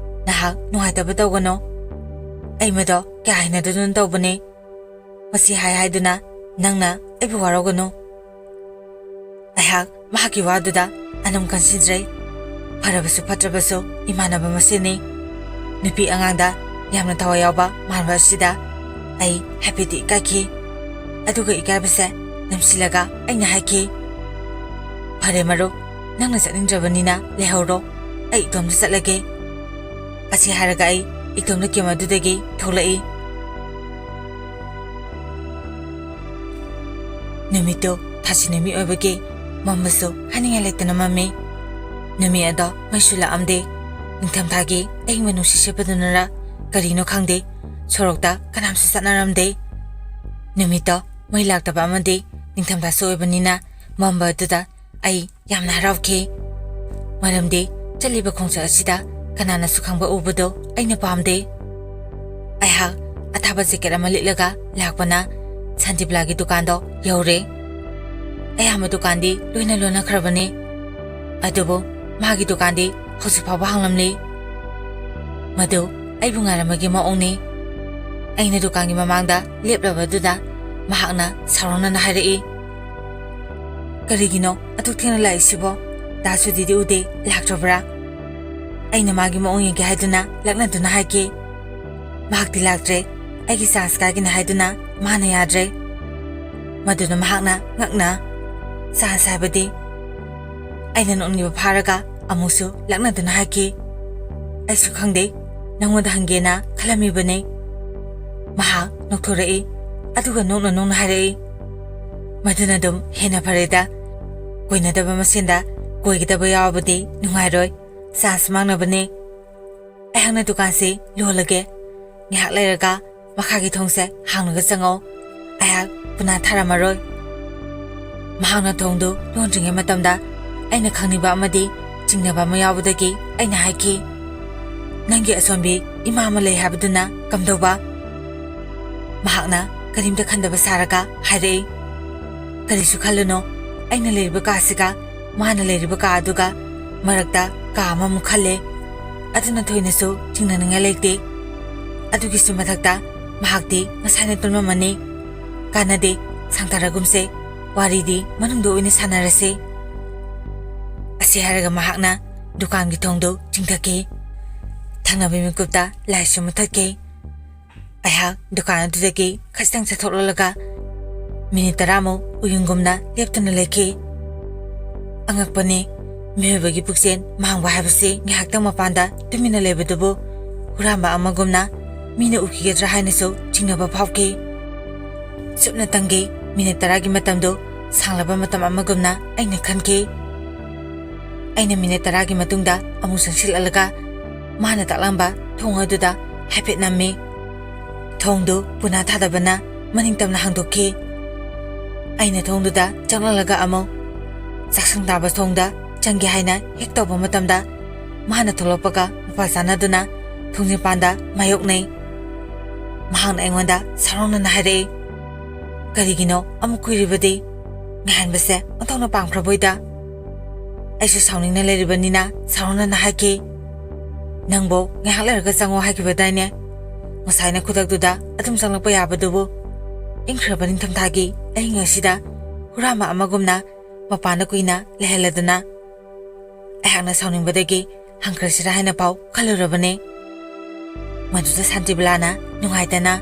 ꯅꯍꯥꯛ ꯅꯨꯡꯉꯥꯏꯇꯕ ꯇꯧꯒꯅꯨ꯫ ꯑꯩ ꯃꯗꯣ ꯀꯌꯥ ꯍꯩꯅꯗꯗꯨꯅ ꯇꯧꯕꯅꯤ꯫ ꯃꯁꯤ ꯍꯥꯏ ꯍꯥꯏꯗꯨꯅ ꯅꯪꯅ ꯑꯩꯕꯨ ꯋꯥꯔꯧꯒꯅꯨ꯫" ꯑꯩꯍꯥꯛ ꯃꯍꯥꯛꯀꯤ ꯋꯥꯗꯨꯗ ꯑꯅꯝ ꯀꯟꯁꯤꯟꯗ꯭ꯔꯦ꯫ ꯐꯔꯕꯁꯨ ꯐꯠꯇ꯭ꯔꯕꯁꯨ ꯏꯃꯥꯟꯅꯕ ꯃꯁꯦꯟꯅꯤ꯫ ꯅꯨꯄꯤ ꯑꯉꯥꯡꯗ ꯌꯥꯝꯅ ꯊꯋꯥꯏ ꯌꯥꯎꯕ ꯃꯥꯟꯕ ꯑꯁꯤꯗ ꯑꯩ ꯍꯥꯏꯐꯦꯠꯇꯤ ꯏꯀꯥꯏꯈꯤ꯫ ꯑꯗꯨꯒ ꯏꯀꯥꯏꯕꯁꯦ ꯅꯝꯁꯤꯜꯂꯒ ꯑꯩꯅ ꯍꯥꯏꯈꯤ, "ꯐꯔꯦ ꯃꯔꯨꯞ, ꯅꯪꯅ ꯆꯠꯅꯤꯡꯗ꯭ꯔꯕꯅꯤꯅ ꯂꯩꯍꯧꯔꯣ, ꯑꯩ ꯏꯇꯣꯝꯇ ꯆꯠꯂꯒꯦ꯫" ꯑꯁꯤ ꯍꯥꯏꯔꯒ ꯑꯩ ꯏꯇꯣꯝꯇ ꯀꯦꯝ ꯑꯗꯨꯗꯒꯤ ꯊꯣꯛꯂꯛꯏ꯫ ꯅꯨꯃꯤꯠꯇꯨ ꯊꯥꯁꯤ ꯅꯨꯃꯤꯠ ꯑꯣꯏꯕꯒꯤ ꯃꯝꯕꯁꯨ ꯍꯥꯏꯅꯤꯡꯉꯥꯏ ꯂꯩꯇꯅ ꯃꯝꯃꯤ꯫ ꯅꯨꯃꯤꯠ ꯑꯗꯣ ꯃꯩꯁꯨ ꯂꯥꯛꯑꯝꯗꯦ꯫ ꯅꯤꯡꯊꯝꯊꯥꯒꯤ ꯑꯏꯪꯕ ꯅꯨꯡꯁꯤꯠ ꯁꯤꯠꯄꯗꯨꯅꯔ ꯀꯔꯤꯅꯣ ꯈꯪꯗꯦ, ꯁꯣꯔꯣꯛꯇ ꯀꯅꯥꯝꯁꯨ ꯆꯠꯅꯔꯝꯗꯦ꯫ ꯅꯨꯃꯤꯠꯇꯣ ꯃꯩ ꯂꯥꯛꯇꯕ ꯑꯃꯗꯤ ꯅꯤꯡꯊꯝꯊꯥꯁꯨ ꯑꯣꯏꯕꯅꯤꯅ ꯃꯝꯕ ꯑꯗꯨꯗ ꯑꯩ ꯌꯥꯝꯅ ꯍꯔꯥꯎꯈꯤ꯫ ꯃꯔꯝꯗꯤ ꯆꯠꯂꯤꯕ ꯈꯣꯡꯆꯠ ꯑꯁꯤꯗ ꯀꯅꯥꯅꯁꯨ ꯈꯪꯕ ꯎꯕꯗꯣ ꯑꯩꯅ ꯄꯥꯝꯗꯦ꯫ ꯑꯩꯍꯥꯛ ꯑꯊꯥꯕ ꯖꯦꯀꯦꯠ ꯑꯃ ꯂꯤꯠꯂꯒ ꯂꯥꯛꯄꯅ ꯁꯥꯟꯇꯤꯕꯂꯥꯒꯤ ꯗꯨꯀꯥꯟꯗꯣ ꯌꯧꯔꯦ꯫ ꯑꯌꯥꯝꯕ ꯗꯨꯀꯥꯟꯗꯤ ꯂꯣꯏꯅ ꯂꯣꯟꯅꯈ꯭ꯔꯕꯅꯤ꯫ ꯑꯗꯨꯕꯨ ꯃꯥꯒꯤ ꯗꯨꯀꯥꯟꯗꯤ ꯍꯧꯖꯤꯛ ꯐꯥꯎꯕ ꯍꯥꯡꯂꯝꯂꯤ꯫ ꯃꯗꯨ ꯑꯩꯕꯨ ꯉꯥꯏꯔꯝꯕꯒꯤ ꯃꯑꯣꯡꯅꯤ꯫ ꯑꯩꯅ ꯗꯨꯀꯥꯟꯒꯤ ꯃꯃꯥꯡꯗ ꯂꯦꯞꯂꯕꯗꯨꯗ ꯃꯍꯥꯛꯅ ꯁꯥꯎꯔꯧꯅꯅ ꯍꯥꯏꯔꯛꯏ, "ꯀꯔꯤꯒꯤꯅꯣ ꯑꯗꯨꯛ ꯊꯦꯡꯅ ꯂꯥꯛꯏꯁꯤꯕꯣ? ꯗꯥ ꯁꯨꯗꯤꯗꯤ ꯎꯗꯦ, ꯂꯥꯛꯇ꯭ꯔꯕ꯭ꯔꯥ?" ꯑꯩꯅ ꯃꯥꯒꯤ ꯃꯑꯣꯡ ꯌꯦꯡꯒꯦ ꯍꯥꯏꯗꯨꯅ ꯂꯛꯅꯗꯨꯅ ꯍꯥꯏꯈꯤ꯫ ꯃꯍꯥꯛꯇꯤ ꯂꯥꯛꯇ꯭ꯔꯦ, ꯑꯩꯒꯤ ꯆꯥꯟꯁ ꯀꯥꯏꯒꯅꯤ ꯍꯥꯏꯗꯨꯅ ꯃꯥꯅ ꯌꯥꯗ꯭ꯔꯦ꯫ ꯃꯗꯨꯅ ꯃꯍꯥꯛꯅ ꯉꯛꯅ, "ꯆꯥꯟꯁ ꯍꯥꯏꯕꯗꯤ?" ꯑꯩꯅ ꯅꯣꯛꯅꯤꯡꯕ ꯐꯥꯔꯒ ꯑꯃꯨꯛꯁꯨ ꯂꯛꯅꯗꯨꯅ ꯍꯥꯏꯈꯤ, "ꯑꯩꯁꯨ ꯈꯪꯗꯦ, ꯅꯪꯉꯣꯟꯗ ꯍꯪꯒꯦꯅ ꯈꯜꯂꯝꯃꯤꯕꯅꯤ꯫" ꯃꯍꯥꯛ ꯅꯣꯛꯊꯣꯔꯛꯏ, ꯑꯗꯨꯒ ꯅꯣꯛꯅ ꯅꯣꯛꯅ ꯍꯥꯏꯔꯛꯏ, "ꯃꯗꯨꯅ ꯑꯗꯨꯝ ꯍꯦꯟꯅ ꯐꯔꯦꯗ꯫ ꯀꯣꯏꯅꯗꯕ ꯃꯁꯦꯟꯗ ꯀꯣꯏꯒꯗꯕ ꯌꯥꯎꯔꯕꯗꯤ ꯅꯨꯡꯉꯥꯏꯔꯣꯏ꯫ ꯆꯥꯟꯁ ꯃꯥꯡꯅꯕꯅꯦ꯫ ꯑꯩꯍꯥꯛꯅ ꯗꯨꯀꯥꯟꯁꯤ ꯂꯣꯜꯂꯒꯦ꯫ ꯉꯥꯏꯍꯥꯛ ꯂꯩꯔꯒ ꯃꯈꯥꯒꯤ ꯊꯣꯡꯁꯦ ꯍꯥꯡꯂꯒ ꯆꯪꯉꯣ꯫ ꯑꯩꯍꯥꯛ ꯄꯨꯅꯥ ꯊꯥꯔꯝꯃꯔꯣꯏ꯫" ꯃꯍꯥꯛꯅ ꯊꯣꯡꯗꯨ ꯂꯣꯟꯗ꯭ꯔꯤꯉꯩ ꯃꯇꯝꯗ ꯑꯩꯅ ꯈꯪꯅꯤꯡꯕ ꯑꯃꯗꯤ ꯆꯤꯡꯅꯕ ꯑꯃ ꯌꯥꯎꯕꯗꯒꯤ ꯑꯩꯅ ꯍꯥꯏꯈꯤ, "ꯅꯪꯒꯤ ꯑꯁꯣꯟꯕꯤ ꯏꯃꯥ ꯑꯃ ꯂꯩ ꯍꯥꯏꯕꯗꯨꯅ ꯀꯝꯗꯧꯕ?" ꯃꯍꯥꯛꯅ ꯀꯔꯤꯝꯇ ꯈꯟꯗꯕ ꯁꯥꯔꯒ ꯍꯥꯏꯔꯛꯏ, "ꯀꯔꯤꯁꯨ ꯈꯜꯂꯨꯅꯣ, ꯑꯩꯅ ꯂꯩꯔꯤꯕ ꯀꯥꯁꯤꯒ ꯃꯥꯅ ꯂꯩꯔꯤꯕ ꯀꯥ ꯑꯗꯨꯒ ꯃꯔꯛꯇ ꯀꯥ ꯑꯃꯃꯨꯛ ꯈꯜꯂꯦ꯫ ꯑꯗꯨꯅ ꯊꯣꯏꯅꯁꯨ ꯆꯤꯡꯅꯅꯤꯡꯉꯥꯏ ꯂꯩꯇꯦ꯫ ꯑꯗꯨꯒꯤꯁꯨ ꯃꯊꯛꯇ ꯃꯍꯥꯛꯇꯤ ꯉꯁꯥꯏꯅ ꯇꯨꯝꯂꯝꯃꯅꯤ꯫ ꯀꯥꯟꯅꯗꯦ, ꯁꯥꯡꯊꯔꯒꯨꯝꯁꯦ, ꯋꯥꯔꯤꯗꯤ ꯃꯅꯨꯡꯗ ꯑꯣꯏꯅ ꯁꯥꯟꯅꯔꯁꯦ꯫" ꯑꯁꯤ ꯍꯥꯏꯔꯒ ꯃꯍꯥꯛꯅ ꯗꯨꯀꯥꯟꯒꯤ ꯊꯣꯡꯗꯨ ꯆꯤꯡꯊꯈꯤ꯫ ꯊꯪꯅꯕ ꯃꯤꯀꯨꯞꯇ ꯂꯥꯏꯠꯁꯨ ꯃꯨꯊꯠꯈꯤ꯫ ꯑꯩꯍꯥꯛ ꯗꯨꯀꯥꯟ ꯑꯗꯨꯗꯒꯤ ꯈꯖꯤꯛꯇꯪ ꯆꯠꯊꯣꯛꯂꯛꯂꯒ ꯃꯤꯅꯤꯠ ꯇꯔꯥꯃꯨꯛ ꯎꯌꯨꯡꯒꯨꯝꯅ ꯂꯦꯞꯇꯨꯅ ꯂꯩꯈꯤ꯫ ꯑꯉꯛꯄꯅꯤ, ꯃꯤꯑꯣꯏꯕꯒꯤ ꯄꯨꯛꯆꯦꯜ ꯃꯥꯡꯕ ꯍꯥꯏꯕꯁꯤ ꯉꯥꯏꯍꯥꯛꯇꯪ ꯃꯄꯥꯟꯗ ꯇꯨꯃꯤꯟꯅ ꯂꯩꯕꯗꯨꯕꯨ ꯍꯨꯔꯥꯟꯕ ꯑꯃꯒꯨꯝꯅ ꯃꯤꯅ ꯎꯈꯤꯒꯗ꯭ꯔꯥ ꯍꯥꯏꯅꯁꯨ ꯆꯤꯡꯅꯕ ꯐꯥꯎꯈꯤ꯫ ꯁꯨꯞꯅꯇꯪꯒꯤ ꯃꯤꯅꯤꯠ ꯇꯔꯥꯒꯤ ꯃꯇꯝꯗꯨ ꯁꯥꯡꯂꯕ ꯃꯇꯝ ꯑꯃꯒꯨꯝꯅ ꯑꯩꯅ ꯈꯟꯈꯤ꯫ ꯑꯩꯅ ꯃꯤꯅꯤꯠ ꯇꯔꯥꯒꯤ ꯃꯇꯨꯡꯗ ꯑꯃꯨꯛ ꯆꯪꯁꯤꯜꯂꯛꯂꯒ ꯃꯥꯅ ꯇꯥꯛꯂꯝꯕ ꯊꯣꯡ ꯑꯗꯨꯗ ꯍꯥꯏꯐꯦꯠ ꯅꯝꯃꯤ꯫ ꯊꯣꯡꯗꯨ ꯄꯨꯅꯥ ꯊꯥꯗꯕꯅ ꯃꯅꯤꯡ ꯇꯝꯅ ꯍꯥꯡꯗꯣꯛꯈꯤ꯫ ꯑꯩꯅ ꯊꯣꯡꯗꯨꯗ ꯆꯪꯂꯛꯂꯒ ꯑꯃꯨꯛ ꯆꯥꯛꯁꯪ ꯇꯥꯕ ꯊꯣꯡꯗ ꯆꯪꯒꯦ ꯍꯥꯏꯅ ꯍꯦꯛ ꯇꯧꯕ ꯃꯇꯝꯗ ꯃꯍꯥꯛꯅ ꯊꯣꯛꯂꯛꯄꯒ ꯃꯄꯥ ꯆꯥꯟꯅꯗꯨꯅ ꯊꯣꯡꯖꯤꯟꯄꯥꯟꯗ ꯃꯥꯌꯣꯛꯅꯩ꯫ ꯃꯍꯥꯛꯅ ꯑꯩꯉꯣꯟꯗ ꯁꯥꯎꯔꯥꯡꯅꯅ ꯍꯥꯏꯔꯛꯏ, "ꯀꯔꯤꯒꯤꯅꯣ ꯑꯃꯨꯛ ꯀꯨꯏꯔꯤꯕꯗꯤ? ꯉꯥꯏꯍꯟꯕꯁꯦ ꯑꯣꯟꯊꯣꯛꯅ ꯄꯥꯝꯈ꯭ꯔꯕꯣꯏꯗ?" ꯑꯩꯁꯨ ꯁꯥꯎꯅꯤꯡꯅ ꯂꯩꯔꯤꯕꯅꯤꯅ ꯁꯥꯎꯔꯥꯡꯅꯅ ꯍꯥꯏꯈꯤ, "ꯅꯪꯕꯨ ꯉꯥꯏꯍꯥꯛ ꯂꯩꯔꯒ ꯆꯪꯉꯣ ꯍꯥꯏꯈꯤꯕꯗꯥꯏꯅꯦ? ꯉꯁꯥꯏꯅ ꯈꯨꯗꯛꯇꯨꯗ ꯑꯗꯨꯝ ꯆꯪꯂꯛꯄ ꯌꯥꯕꯗꯨꯕꯨ?" ꯏꯪꯈ꯭ꯔꯕ ꯅꯤꯡꯊꯝꯊꯥꯒꯤ ꯑꯍꯤꯡ ꯑꯁꯤꯗ ꯍꯨꯔꯥꯟꯕ ꯑꯃꯒꯨꯝꯅ ꯃꯄꯥꯟꯗ ꯀꯨꯏꯅ ꯂꯩꯍꯜꯂꯗꯅ ꯑꯩꯍꯥꯛꯅ ꯁꯥꯎꯅꯤꯡꯕꯗꯒꯤ ꯍꯪꯈ꯭ꯔꯁꯤꯔꯥ ꯍꯥꯏꯅ ꯐꯥꯎ ꯈꯜꯂꯨꯔꯕꯅꯤ꯫ ꯃꯗꯨꯗ ꯁꯥꯟꯇꯤꯕꯂꯥꯅ ꯅꯨꯡꯉꯥꯏꯇꯅ,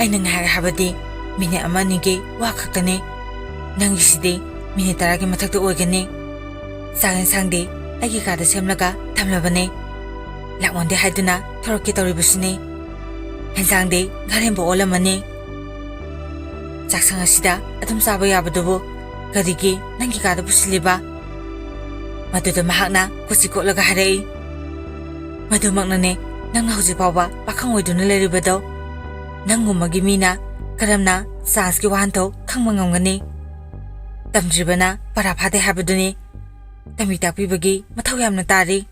"ꯑꯩꯅ ꯉꯥꯏꯍꯥꯛ ꯍꯥꯏꯕꯗꯤ ꯃꯤꯅꯤꯠ ꯑꯃ ꯑꯅꯤꯒꯤ ꯋꯥ ꯈꯛꯇꯅꯤ꯫ ꯅꯪꯒꯤꯁꯤꯗꯤ ꯃꯤꯅꯤꯠ ꯇꯔꯥꯒꯤ ꯃꯊꯛꯇ ꯑꯣꯏꯒꯅꯤ꯫ ꯆꯥꯛ ꯌꯦꯟꯁꯥꯡꯗꯤ ꯑꯩꯒꯤ ꯀꯥꯗ ꯁꯦꯝꯂꯒ ꯊꯝꯂꯕꯅꯤ꯫ ꯂꯥꯛꯃꯟꯗꯦ ꯍꯥꯏꯗꯨꯅ ꯊꯣꯔꯛꯀꯦ ꯇꯧꯔꯤꯕꯁꯤꯅꯤ꯫ ꯌꯦꯟꯁꯥꯡꯗꯤ ꯉꯥꯔꯦꯟꯕꯨ ꯑꯣꯜꯂꯝꯃꯅꯤ꯫ ꯆꯥꯛꯁꯪ ꯑꯁꯤꯗ ꯑꯗꯨꯝ ꯆꯥꯕ ꯌꯥꯕꯗꯨꯕꯨ ꯀꯔꯤꯒꯤ ꯅꯪꯒꯤ ꯀꯥꯗ ꯄꯨꯁꯤꯜꯂꯤꯕ?" ꯃꯗꯨꯗ ꯃꯍꯥꯛꯅ ꯀꯣꯆꯤ ꯀꯣꯠꯂꯒ ꯍꯥꯏꯔꯛꯏ, "ꯃꯗꯨꯃꯛꯅꯅꯦ ꯅꯪꯅ ꯍꯧꯖꯤꯛ ꯐꯥꯎꯕ ꯄꯥꯈꯪ ꯑꯣꯏꯗꯨꯅ ꯂꯩꯔꯤꯕꯗꯣ꯫ ꯅꯪꯒꯨꯝꯕꯒꯤ ꯃꯤꯅ ꯀꯔꯝꯅ ꯆꯥꯟꯁꯀꯤ ꯋꯥꯍꯟꯊꯣꯛ ꯈꯪꯕ ꯉꯝꯒꯅꯤ? ꯇꯝꯗ꯭ꯔꯤꯕꯅ ꯄꯔꯥ ꯐꯥꯗꯦ ꯍꯥꯏꯕꯗꯨꯅꯤ꯫ ꯇꯝꯕꯤ ꯇꯥꯛꯄꯤꯕꯒꯤ ꯃꯊꯧ ꯌꯥꯝꯅ ꯇꯥꯔꯤ꯫"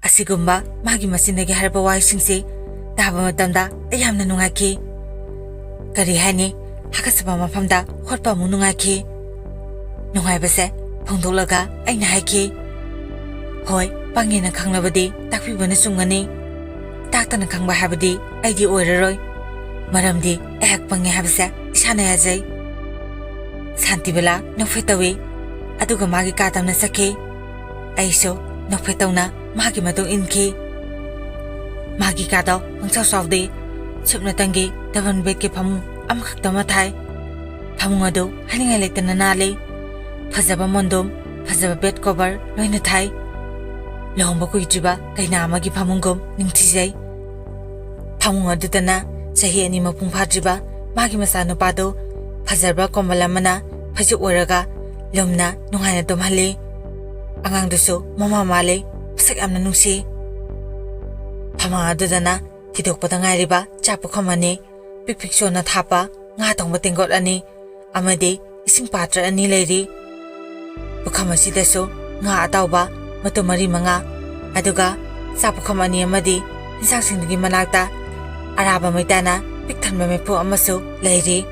ꯑꯁꯤꯒꯨꯝꯕ ꯃꯥꯒꯤ ꯃꯆꯤꯟꯗꯒꯤ ꯍꯥꯏꯔꯛꯄ ꯋꯥꯍꯩꯁꯤꯡꯁꯤ ꯇꯥꯕ ꯃꯇꯝꯗ ꯑꯩ ꯌꯥꯝꯅ ꯅꯨꯡꯉꯥꯏꯈꯤ꯫ ꯀꯔꯤ ꯍꯥꯏꯅꯤ, ꯍꯥꯀꯠꯆꯕ ꯃꯐꯝꯗ ꯍꯣꯠꯄ ꯑꯃꯨꯛ ꯅꯨꯡꯉꯥꯏꯈꯤ꯫ ꯅꯨꯡꯉꯥꯏꯕꯁꯦ ꯐꯣꯡꯗꯣꯛꯂꯒ ꯑꯩꯅ ꯍꯥꯏꯈꯤ, "ꯍꯣꯏ, ꯄꯪꯉꯦꯅ ꯈꯪꯂꯕꯗꯤ ꯇꯥꯛꯄꯤꯕꯅ ꯆꯨꯝꯒꯅꯤ꯫ ꯇꯥꯛꯇꯅ ꯈꯪꯕ ꯍꯥꯏꯕꯗꯤ ꯑꯩꯗꯤ ꯑꯣꯏꯔꯔꯣꯏ, ꯃꯔꯝꯗꯤ ꯑꯩꯍꯥꯛ ꯄꯪꯉꯦ ꯍꯥꯏꯕꯁꯦ ꯏꯁꯥꯅ ꯌꯥꯖꯩ꯫" ꯁꯥꯟꯇꯤꯕꯂꯥ ꯅꯣꯛꯐꯦꯠ ꯇꯧꯏ, ꯑꯗꯨꯒ ꯃꯥꯒꯤ ꯀꯥ ꯇꯝꯅ ꯆꯠꯈꯤ꯫ ꯑꯩꯁꯨ ꯅꯣꯛꯐꯦꯠ ꯇꯧꯅ ꯃꯥꯒꯤ ꯃꯇꯨꯡ ꯏꯟꯈꯤ꯫ ꯃꯥꯒꯤ ꯀꯥꯗꯣ ꯄꯪꯆꯥꯎ ꯆꯥꯎꯗꯦ, ꯁꯨꯞꯅꯇꯪꯒꯤ ꯗꯕꯜ ꯕꯦꯗꯀꯤ ꯐꯃꯨꯡ ꯑꯃꯈꯛꯇꯃꯛ ꯊꯥꯏ꯫ ꯐꯃꯨꯡ ꯑꯗꯨ ꯍꯥꯏꯅꯤꯡꯉꯥꯏ ꯂꯩꯇꯅ ꯅꯥꯜꯂꯤ꯫ ꯐꯖꯕ ꯃꯣꯟꯗꯨꯝ, ꯐꯖꯕ ꯕꯦꯗ ꯀꯣꯚꯔ ꯂꯣꯏꯅ ꯊꯥꯏ꯫ ꯂꯨꯍꯣꯡꯕ ꯀꯨꯏꯗ꯭ꯔꯤꯕ ꯀꯩꯅꯥ ꯑꯃꯒꯤ ꯐꯃꯨꯡꯒꯨꯝ ꯅꯤꯡꯊꯤꯖꯩ꯫ ꯐꯃꯨꯡ ꯑꯗꯨꯗꯅ ꯆꯍꯤ ꯑꯅꯤ ꯃꯄꯨꯡ ꯐꯥꯗ꯭ꯔꯤꯕ ꯃꯥꯒꯤ ꯃꯆꯥꯅꯨꯄꯥꯗꯨ ꯐꯖꯔꯕ ꯀꯣꯝꯕꯜ ꯑꯃꯅ ꯐꯩꯖꯨꯞ ꯑꯣꯏꯔꯒ ꯂꯨꯝꯅ ꯅꯨꯡꯉꯥꯏꯅ ꯇꯨꯝꯍꯜꯂꯤ꯫ ꯑꯉꯥꯡꯗꯨꯁꯨ ꯃꯃꯥ ꯃꯥꯜꯂꯤ, ꯃꯁꯛ ꯌꯥꯝꯅ ꯅꯨꯡꯁꯤ꯫ ꯐꯃꯥꯡ ꯑꯗꯨꯗꯅ ꯊꯤꯗꯣꯛꯄꯗ ꯉꯥꯏꯔꯤꯕ ꯆꯥꯛ ꯄꯨꯈꯝ ꯑꯅꯤ, ꯄꯤꯛ ꯄꯤꯛ ꯆꯣꯟꯅ ꯊꯥꯞꯄ ꯉꯥ ꯊꯣꯡꯕ ꯇꯦꯡꯀꯣꯠ ꯑꯅꯤ ꯑꯃꯗꯤ ꯏꯁꯤꯡ ꯄꯥꯇ꯭ꯔ ꯑꯅꯤ ꯂꯩꯔꯤ꯫ ꯄꯨꯈꯝ ꯑꯁꯤꯗꯁꯨ ꯉꯥ ꯑꯇꯥꯎꯕ ꯃꯇꯨꯝ ꯃꯔꯤ ꯃꯉꯥ, ꯑꯗꯨꯒ ꯆꯥꯛ ꯄꯨꯈꯝ ꯑꯅꯤ ꯑꯃꯗꯤ ꯏꯟꯁꯥꯡꯁꯤꯡꯗꯨꯒꯤ ꯃꯅꯥꯛꯇ ꯑꯔꯥꯕ ꯃꯩꯇꯥꯅ ꯄꯤꯛ ꯊꯟꯕ ꯃꯩꯐꯨ ꯑꯃꯁꯨ ꯂꯩꯔꯤ꯫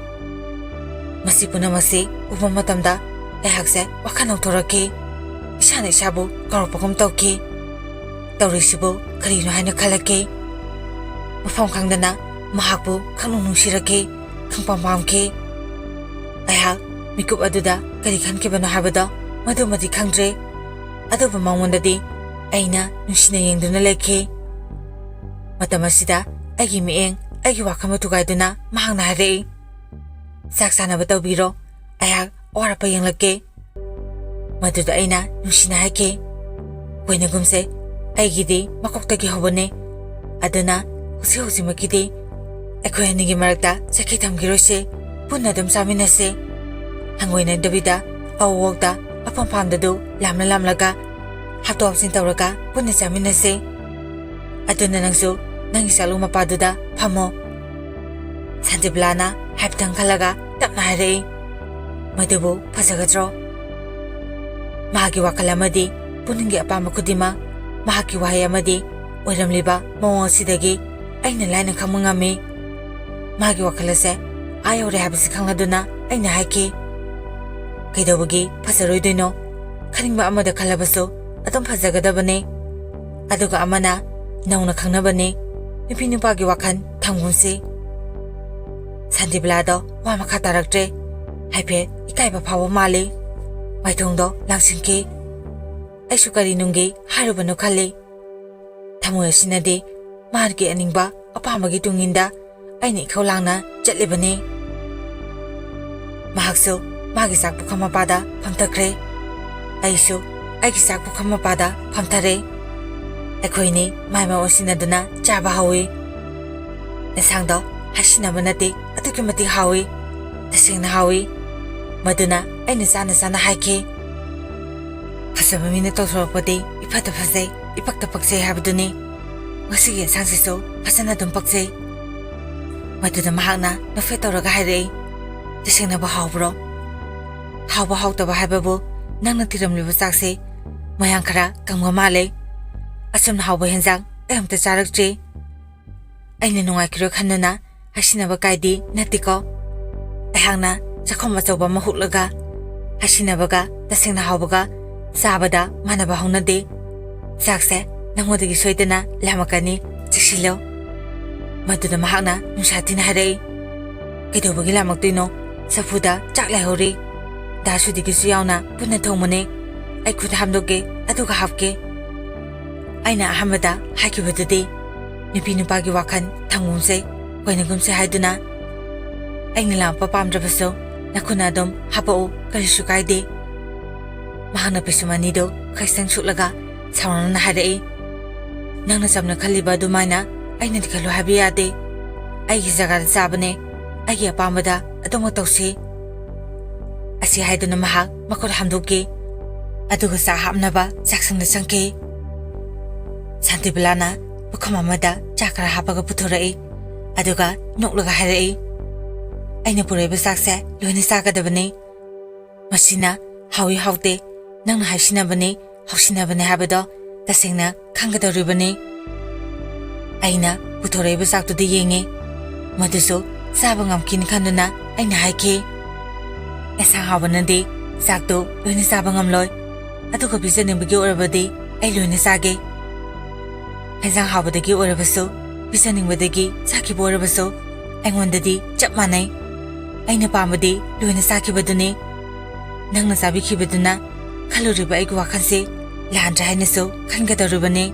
ꯃꯁꯤ ꯄꯨꯝꯅꯃꯛꯁꯤ ꯎꯕ ꯃꯇꯝꯗ ꯑꯩꯍꯥꯛꯁꯦ ꯋꯥꯈꯜ ꯅꯧꯊꯣꯔꯛꯈꯤ꯫ ꯏꯁꯥꯅ ꯏꯁꯥꯕꯨ ꯀꯧꯔꯛꯄꯒꯨꯝ ꯇꯧꯈꯤ꯫ ꯇꯧꯔꯤꯁꯤꯕꯨ ꯀꯔꯤꯅꯣ ꯍꯥꯏꯅ ꯈꯜꯂꯛꯈꯤ꯫ ꯃꯐꯝ ꯈꯪꯗꯅ ꯃꯍꯥꯛꯄꯨ ꯈꯪꯅꯨꯡ ꯅꯨꯡꯁꯤꯔꯛꯈꯤ, ꯈꯪꯄꯥꯝ ꯄꯥꯝꯈꯤ꯫ ꯑꯩꯍꯥꯛ ꯃꯤꯀꯨꯞ ꯑꯗꯨꯗ ꯀꯔꯤ ꯈꯟꯈꯤꯕꯅꯣ ꯍꯥꯏꯕꯗꯣ ꯃꯗꯨꯃꯗꯤ ꯈꯪꯗ꯭ꯔꯦ, ꯑꯗꯨꯕꯨ ꯃꯉꯣꯟꯗꯗꯤ ꯑꯩꯅ ꯅꯨꯡꯁꯤꯅ ꯌꯦꯡꯗꯨꯅ ꯂꯩꯈꯤ꯫ ꯃꯇꯝ ꯑꯁꯤꯗ ꯑꯩꯒꯤ ꯃꯤꯠꯌꯦꯡ, ꯑꯩꯒꯤ ꯋꯥꯈꯜꯕꯨ ꯊꯨꯒꯥꯏꯗꯨꯅ ꯃꯍꯥꯛꯅ ꯍꯥꯏꯔꯛꯏ, "ꯆꯥꯛ ꯆꯥꯅꯕ ꯇꯧꯕꯤꯔꯣ, ꯑꯩꯍꯥꯛ ꯑꯋꯥꯠ ꯑꯄ ꯌꯦꯡꯂꯛꯀꯦ"꯫ ꯃꯗꯨꯗ ꯑꯩꯅ ꯅꯨꯡꯁꯤꯅ ꯍꯥꯏꯈꯤ, "ꯀꯣꯏꯅꯒꯨꯝꯁꯦ, ꯑꯩꯒꯤꯗꯤ ꯃꯀꯣꯛꯇꯒꯤ ꯍꯧꯕꯅꯦ, ꯑꯗꯨꯅ ꯍꯧꯖꯤꯛ ꯍꯧꯖꯤꯛꯃꯛꯀꯤꯗꯤ ꯑꯩꯈꯣꯏ ꯑꯅꯤꯒꯤ ꯃꯔꯛꯇ ꯆꯩꯈꯩ ꯊꯝꯈꯤꯔꯣꯏꯁꯦ, ꯄꯨꯟꯅ ꯑꯗꯨꯝ ꯆꯥꯃꯤꯟꯅꯁꯦ꯫ ꯍꯪꯒꯣꯏꯅꯗꯕꯤꯗ ꯑꯋꯣꯛꯇ ꯑꯄꯥꯝ ꯄꯥꯝꯗꯗꯨ ꯂꯥꯝꯅ ꯂꯥꯝꯂꯒ ꯍꯥꯞꯇꯣꯛ ꯍꯥꯞꯆꯤꯟ ꯇꯧꯔꯒ ꯄꯨꯟꯅ ꯆꯥꯃꯤꯟꯅꯁꯦ꯫ ꯑꯗꯨꯅ ꯅꯪꯁꯨ ꯅꯪꯒꯤ ꯆꯥꯛꯂꯨ ꯃꯄꯥꯗꯨꯗ ꯐꯝꯃꯣ"꯫ ꯁꯥꯟꯇꯤꯕꯂꯥꯅ ꯍꯥꯏꯐꯦꯠꯇꯪ ꯈꯜꯂꯒ ꯇꯞꯅ ꯍꯥꯏꯔꯛꯏ, "ꯃꯗꯨꯕꯨ ꯐꯖꯒꯗ꯭ꯔꯣ?" ꯃꯍꯥꯛꯀꯤ ꯋꯥꯈꯜ ꯑꯃꯗꯤ ꯄꯨꯛꯅꯤꯡꯒꯤ ꯑꯄꯥꯝꯕ ꯈꯨꯗꯤꯡꯃꯛ ꯃꯍꯥꯛꯀꯤ ꯋꯥꯍꯩ ꯑꯃꯗꯤ ꯑꯣꯏꯔꯝꯂꯤꯕ ꯃꯑꯣꯡ ꯑꯁꯤꯗꯒꯤ ꯑꯩꯅ ꯂꯥꯏꯅ ꯈꯪꯕ ꯉꯝꯃꯤ꯫ ꯃꯥꯒꯤ ꯋꯥꯈꯜ ꯑꯁꯦ ꯑꯥ ꯌꯧꯔꯦ ꯍꯥꯏꯕꯁꯤ ꯈꯪꯂꯗꯨꯅ ꯑꯩꯅ ꯍꯥꯏꯈꯤ, "ꯀꯩꯗꯧꯕꯒꯤ ꯐꯖꯔꯣꯏꯗꯣꯏꯅꯣ? ꯈꯟꯅꯤꯡꯕ ꯑꯃꯗ ꯈꯜꯂꯕꯁꯨ ꯑꯗꯨꯝ ꯐꯖꯒꯗꯕꯅꯤ꯫ ꯑꯗꯨꯒ ꯑꯃꯅ ꯅꯧꯅ ꯈꯪꯅꯕꯅꯤ, ꯅꯨꯄꯤ ꯅꯨꯄꯥꯒꯤ ꯋꯥꯈꯜ ꯊꯝꯒꯨꯝꯁꯤ"꯫ ꯁꯥꯟꯇꯤꯕꯂꯥꯗꯣ ꯋꯥ ꯃꯈꯥ ꯇꯥꯔꯛꯇ꯭ꯔꯦ꯫ ꯍꯥꯏꯐꯦꯠ ꯏꯀꯥꯏꯕ ꯐꯥꯎꯕ ꯃꯥꯜꯂꯤ꯫ ꯃꯥꯏꯊꯣꯡꯗꯣ ꯂꯥꯡꯁꯤꯟꯈꯤ꯫ ꯑꯩꯁꯨ ꯀꯔꯤ ꯅꯨꯡꯒꯤ ꯍꯥꯏꯔꯨꯕꯅꯣ ꯈꯜꯂꯤ꯫ ꯊꯃꯣꯏ ꯑꯁꯤꯅꯗꯤ ꯃꯍꯥꯛꯀꯤ ꯑꯅꯤꯡꯕ ꯑꯄꯥꯝꯕꯒꯤ ꯇꯨꯡ ꯏꯟꯗ ꯑꯩꯅ ꯏꯈꯧ ꯂꯥꯡꯅ ꯆꯠꯂꯤꯕꯅꯤ꯫ ꯃꯍꯥꯛꯁꯨ ꯃꯥꯒꯤ ꯆꯥꯛ ꯄꯨꯈꯝ ꯃꯄꯥꯗ ꯐꯝꯊꯈ꯭ꯔꯦ꯫ ꯑꯩꯁꯨ ꯑꯩꯒꯤ ꯆꯥꯛ ꯄꯨꯈꯝ ꯃꯄꯥꯗ ꯐꯝꯊꯔꯦ꯫ ꯑꯩꯈꯣꯏꯅꯤ ꯃꯥꯏ ꯃꯥꯏ ꯑꯣꯟꯁꯤꯟꯅꯗꯨꯅ ꯆꯥꯕ ꯍꯧꯏ꯫ ꯏꯟꯁꯥꯡꯗꯣ ꯍꯥꯏꯁꯤꯟꯅꯕ ꯅꯠꯇꯦ, ꯑꯗꯨꯛꯀꯤ ꯃꯇꯤꯛ ꯍꯥꯎꯏ꯫ ꯇꯁꯦꯡꯅ ꯍꯥꯎꯏ꯫ ꯃꯗꯨꯅ ꯑꯩꯅ ꯆꯥꯅ ꯆꯥꯅ ꯍꯥꯏꯈꯤ, "ꯐꯖꯕ ꯃꯤꯅ ꯇꯧꯊꯣꯔꯛꯄꯗꯤ ꯏꯐꯗ ꯐꯖꯩ, ꯏꯄꯛꯇ ꯄꯛꯆꯩ ꯍꯥꯏꯕꯗꯨꯅꯤ꯫ ꯉꯁꯤꯒꯤ ꯌꯦꯟꯁꯥꯡꯁꯤꯁꯨ ꯐꯖꯅ ꯑꯗꯨꯝ ꯄꯛꯆꯩ"꯫ ꯃꯗꯨꯗ ꯃꯍꯥꯛꯅ ꯅꯣꯛꯐꯦꯠ ꯇꯧꯔꯒ ꯍꯥꯏꯔꯛꯏ, "ꯇꯁꯦꯡꯅꯕꯨ ꯍꯥꯎꯕ꯭ꯔꯣ?" "ꯍꯥꯎꯕ ꯍꯥꯎꯇꯕ ꯍꯥꯏꯕꯕꯨ, ꯅꯪꯅ ꯊꯤꯔꯝꯂꯤꯕ ꯆꯥꯛꯁꯦ ꯃꯌꯥꯡ ꯈꯔ ꯀꯪꯕ ꯃꯥꯜꯂꯦ꯫ ꯑꯁꯨꯝꯅ ꯍꯥꯎꯕ ꯍꯦꯟꯖꯥꯡ ꯑꯩ ꯑꯝꯇ ꯆꯥꯔꯛꯇ꯭ꯔꯤ"꯫ ꯑꯩꯅ ꯅꯨꯡꯉꯥꯏꯈꯤꯔꯣꯏ ꯈꯟꯗꯨꯅ ꯍꯥꯏꯁꯤꯟꯅꯕ ꯀꯥꯏꯗꯤ ꯅꯠꯇꯦꯀꯣ꯫ ꯑꯩꯍꯥꯛꯅ ꯆꯥꯛꯈꯨꯝ ꯑꯆꯧꯕ ꯑꯃ ꯍꯨꯛꯂꯒ, "ꯍꯥꯏꯁꯤꯟꯅꯕꯒ ꯇꯁꯦꯡꯅ ꯍꯥꯎꯕꯒ ꯆꯥꯕꯗ ꯃꯥꯟꯅꯕ ꯍꯧꯅꯗꯦ꯫ ꯆꯥꯛꯁꯦ ꯅꯪꯉꯣꯟꯗꯒꯤ ꯁꯣꯏꯗꯅ ꯂꯥꯝꯃꯛꯀꯅꯤ, ꯆꯦꯛꯁꯤꯜꯂꯨ"꯫ ꯃꯗꯨꯗ ꯃꯍꯥꯛꯅ ꯅꯨꯡꯁꯥ ꯊꯤꯅ ꯍꯥꯏꯔꯛꯏ, "ꯀꯩꯗꯧꯕꯒꯤ ꯂꯥꯝꯃꯛꯇꯣꯏꯅꯣ? ꯆꯐꯨꯗ ꯆꯥꯛ ꯂꯩꯍꯧꯔꯤ꯫ ꯗꯥ ꯁꯨꯗꯤꯒꯤꯁꯨ ꯌꯥꯎꯅ ꯄꯨꯟꯅ ꯊꯣꯡꯕꯅꯦ꯫ ꯑꯩ ꯈꯨꯠ ꯍꯥꯝꯗꯣꯛꯀꯦ, ꯑꯗꯨꯒ ꯍꯥꯞꯀꯦ"꯫ ꯑꯩꯅ ꯑꯍꯥꯟꯕꯗ ꯍꯥꯏꯈꯤꯕꯗꯨꯗꯤ, "ꯅꯨꯄꯤ ꯅꯨꯄꯥꯒꯤ ꯋꯥꯈꯜ ꯊꯝꯒꯨꯝꯁꯦ, ꯀꯣꯏꯅꯒꯨꯝꯁꯦ" ꯍꯥꯏꯗꯨꯅ꯫ "ꯑꯩꯅ ꯂꯥꯝꯃꯛꯄ ꯄꯥꯝꯗ꯭ꯔꯕꯁꯨ ꯅꯈꯨꯠꯅ ꯑꯗꯨꯝ ꯍꯥꯄꯛꯎ, ꯀꯔꯤꯁꯨ ꯀꯥꯏꯗꯦ"꯫ ꯃꯍꯥꯛꯅ ꯄꯤꯁꯨꯝ ꯑꯅꯤꯗꯨ ꯈꯩꯁꯪ ꯁꯨꯛꯂꯒ ꯁꯥꯎꯅꯅ ꯍꯥꯏꯔꯛꯏ, "ꯅꯪꯅ ꯆꯝꯅ ꯈꯜꯂꯤꯕ ꯑꯗꯨꯃꯥꯏꯅ ꯑꯩꯅꯗꯤ ꯈꯜꯂꯨ ꯍꯥꯏꯕ ꯌꯥꯗꯦ꯫ ꯑꯩꯒꯤ ꯖꯒꯥꯗ ꯆꯥꯕꯅꯦ, ꯑꯩꯒꯤ ꯑꯄꯥꯝꯕꯗ ꯑꯗꯨꯃꯛ ꯇꯧꯁꯤ"꯫ ꯑꯁꯤ ꯍꯥꯏꯗꯨꯅ ꯃꯍꯥꯛ ꯃꯈꯨꯠ ꯍꯥꯝꯗꯣꯛꯈꯤ, ꯑꯗꯨꯒ ꯆꯥ ꯍꯥꯞꯅꯕ ꯆꯥꯛꯁꯪꯗ ꯆꯪꯈꯤ꯫ ꯁꯥꯟꯇꯤꯕꯂꯥꯅ ꯄꯨꯈꯝ ꯑꯃꯗ ꯆꯥ ꯈꯔ ꯍꯥꯞꯄꯒ ꯄꯨꯊꯣꯔꯛꯏ, ꯑꯗꯨꯒ ꯅꯣꯛꯂꯒ ꯍꯥꯏꯔꯛꯏ, "ꯑꯩꯅ ꯄꯨꯔꯛꯏꯕ ꯆꯥꯛꯁꯦ ꯂꯣꯏꯅ ꯆꯥꯒꯗꯕꯅꯤ꯫ ꯃꯁꯤꯅ ꯍꯥꯎꯏ ꯍꯥꯎꯇꯦ, ꯅꯪꯅ ꯍꯥꯏꯁꯤꯟꯅꯕꯅꯤ, ꯍꯥꯎꯁꯤꯟꯅꯕꯅꯤ ꯍꯥꯏꯕꯗꯣ ꯇꯁꯦꯡꯅ ꯈꯪꯒꯗꯧꯔꯤꯕꯅꯤ"꯫ ꯑꯩꯅ ꯄꯨꯊꯣꯔꯛꯏꯕ ꯆꯥꯛꯇꯨꯗ ꯌꯦꯡꯉꯤ꯫ ꯃꯗꯨꯁꯨ ꯆꯥꯕ ꯉꯝꯈꯤꯅꯤ ꯈꯟꯗꯨꯅ ꯑꯩꯅ ꯍꯥꯏꯈꯤ, "ꯑꯦꯟꯁꯥꯡ ꯍꯥꯎꯕꯅꯗꯤ ꯆꯥꯛꯇꯨ ꯂꯣꯏꯅ ꯆꯥꯕ ꯉꯝꯂꯣꯏ, ꯑꯗꯨꯒ ꯄꯤꯖꯅꯤꯡꯕꯒꯤ ꯑꯣꯏꯔꯕꯗꯤ ꯑꯩ ꯂꯣꯏꯅ ꯆꯥꯒꯦ꯫ ꯑꯦꯟꯁꯥꯡ ꯍꯥꯎꯕꯗꯒꯤ ꯑꯣꯏꯔꯕꯁꯨ, ꯄꯤꯖꯅꯤꯡꯕꯗꯒꯤ ꯆꯥꯈꯤꯕ ꯑꯣꯏꯔꯕꯁꯨ, ꯑꯩꯉꯣꯟꯗꯗꯤ ꯆꯞ ꯃꯥꯟꯅꯩ꯫ ꯑꯩꯅ ꯄꯥꯝꯕꯗꯤ ꯂꯣꯏꯅ ꯆꯥꯈꯤꯕꯗꯨꯅꯤ꯫ ꯅꯪꯅ ꯆꯥꯕꯤꯈꯤꯕꯗꯨꯅ ꯈꯜꯂꯨꯔꯤꯕ ꯑꯩꯒꯤ ꯋꯥꯈꯜꯁꯦ ꯂꯥꯟꯗ꯭ꯔꯦ ꯍꯥꯏꯅꯁꯨ ꯈꯟꯒꯗꯧꯔꯤꯕꯅꯤ"꯫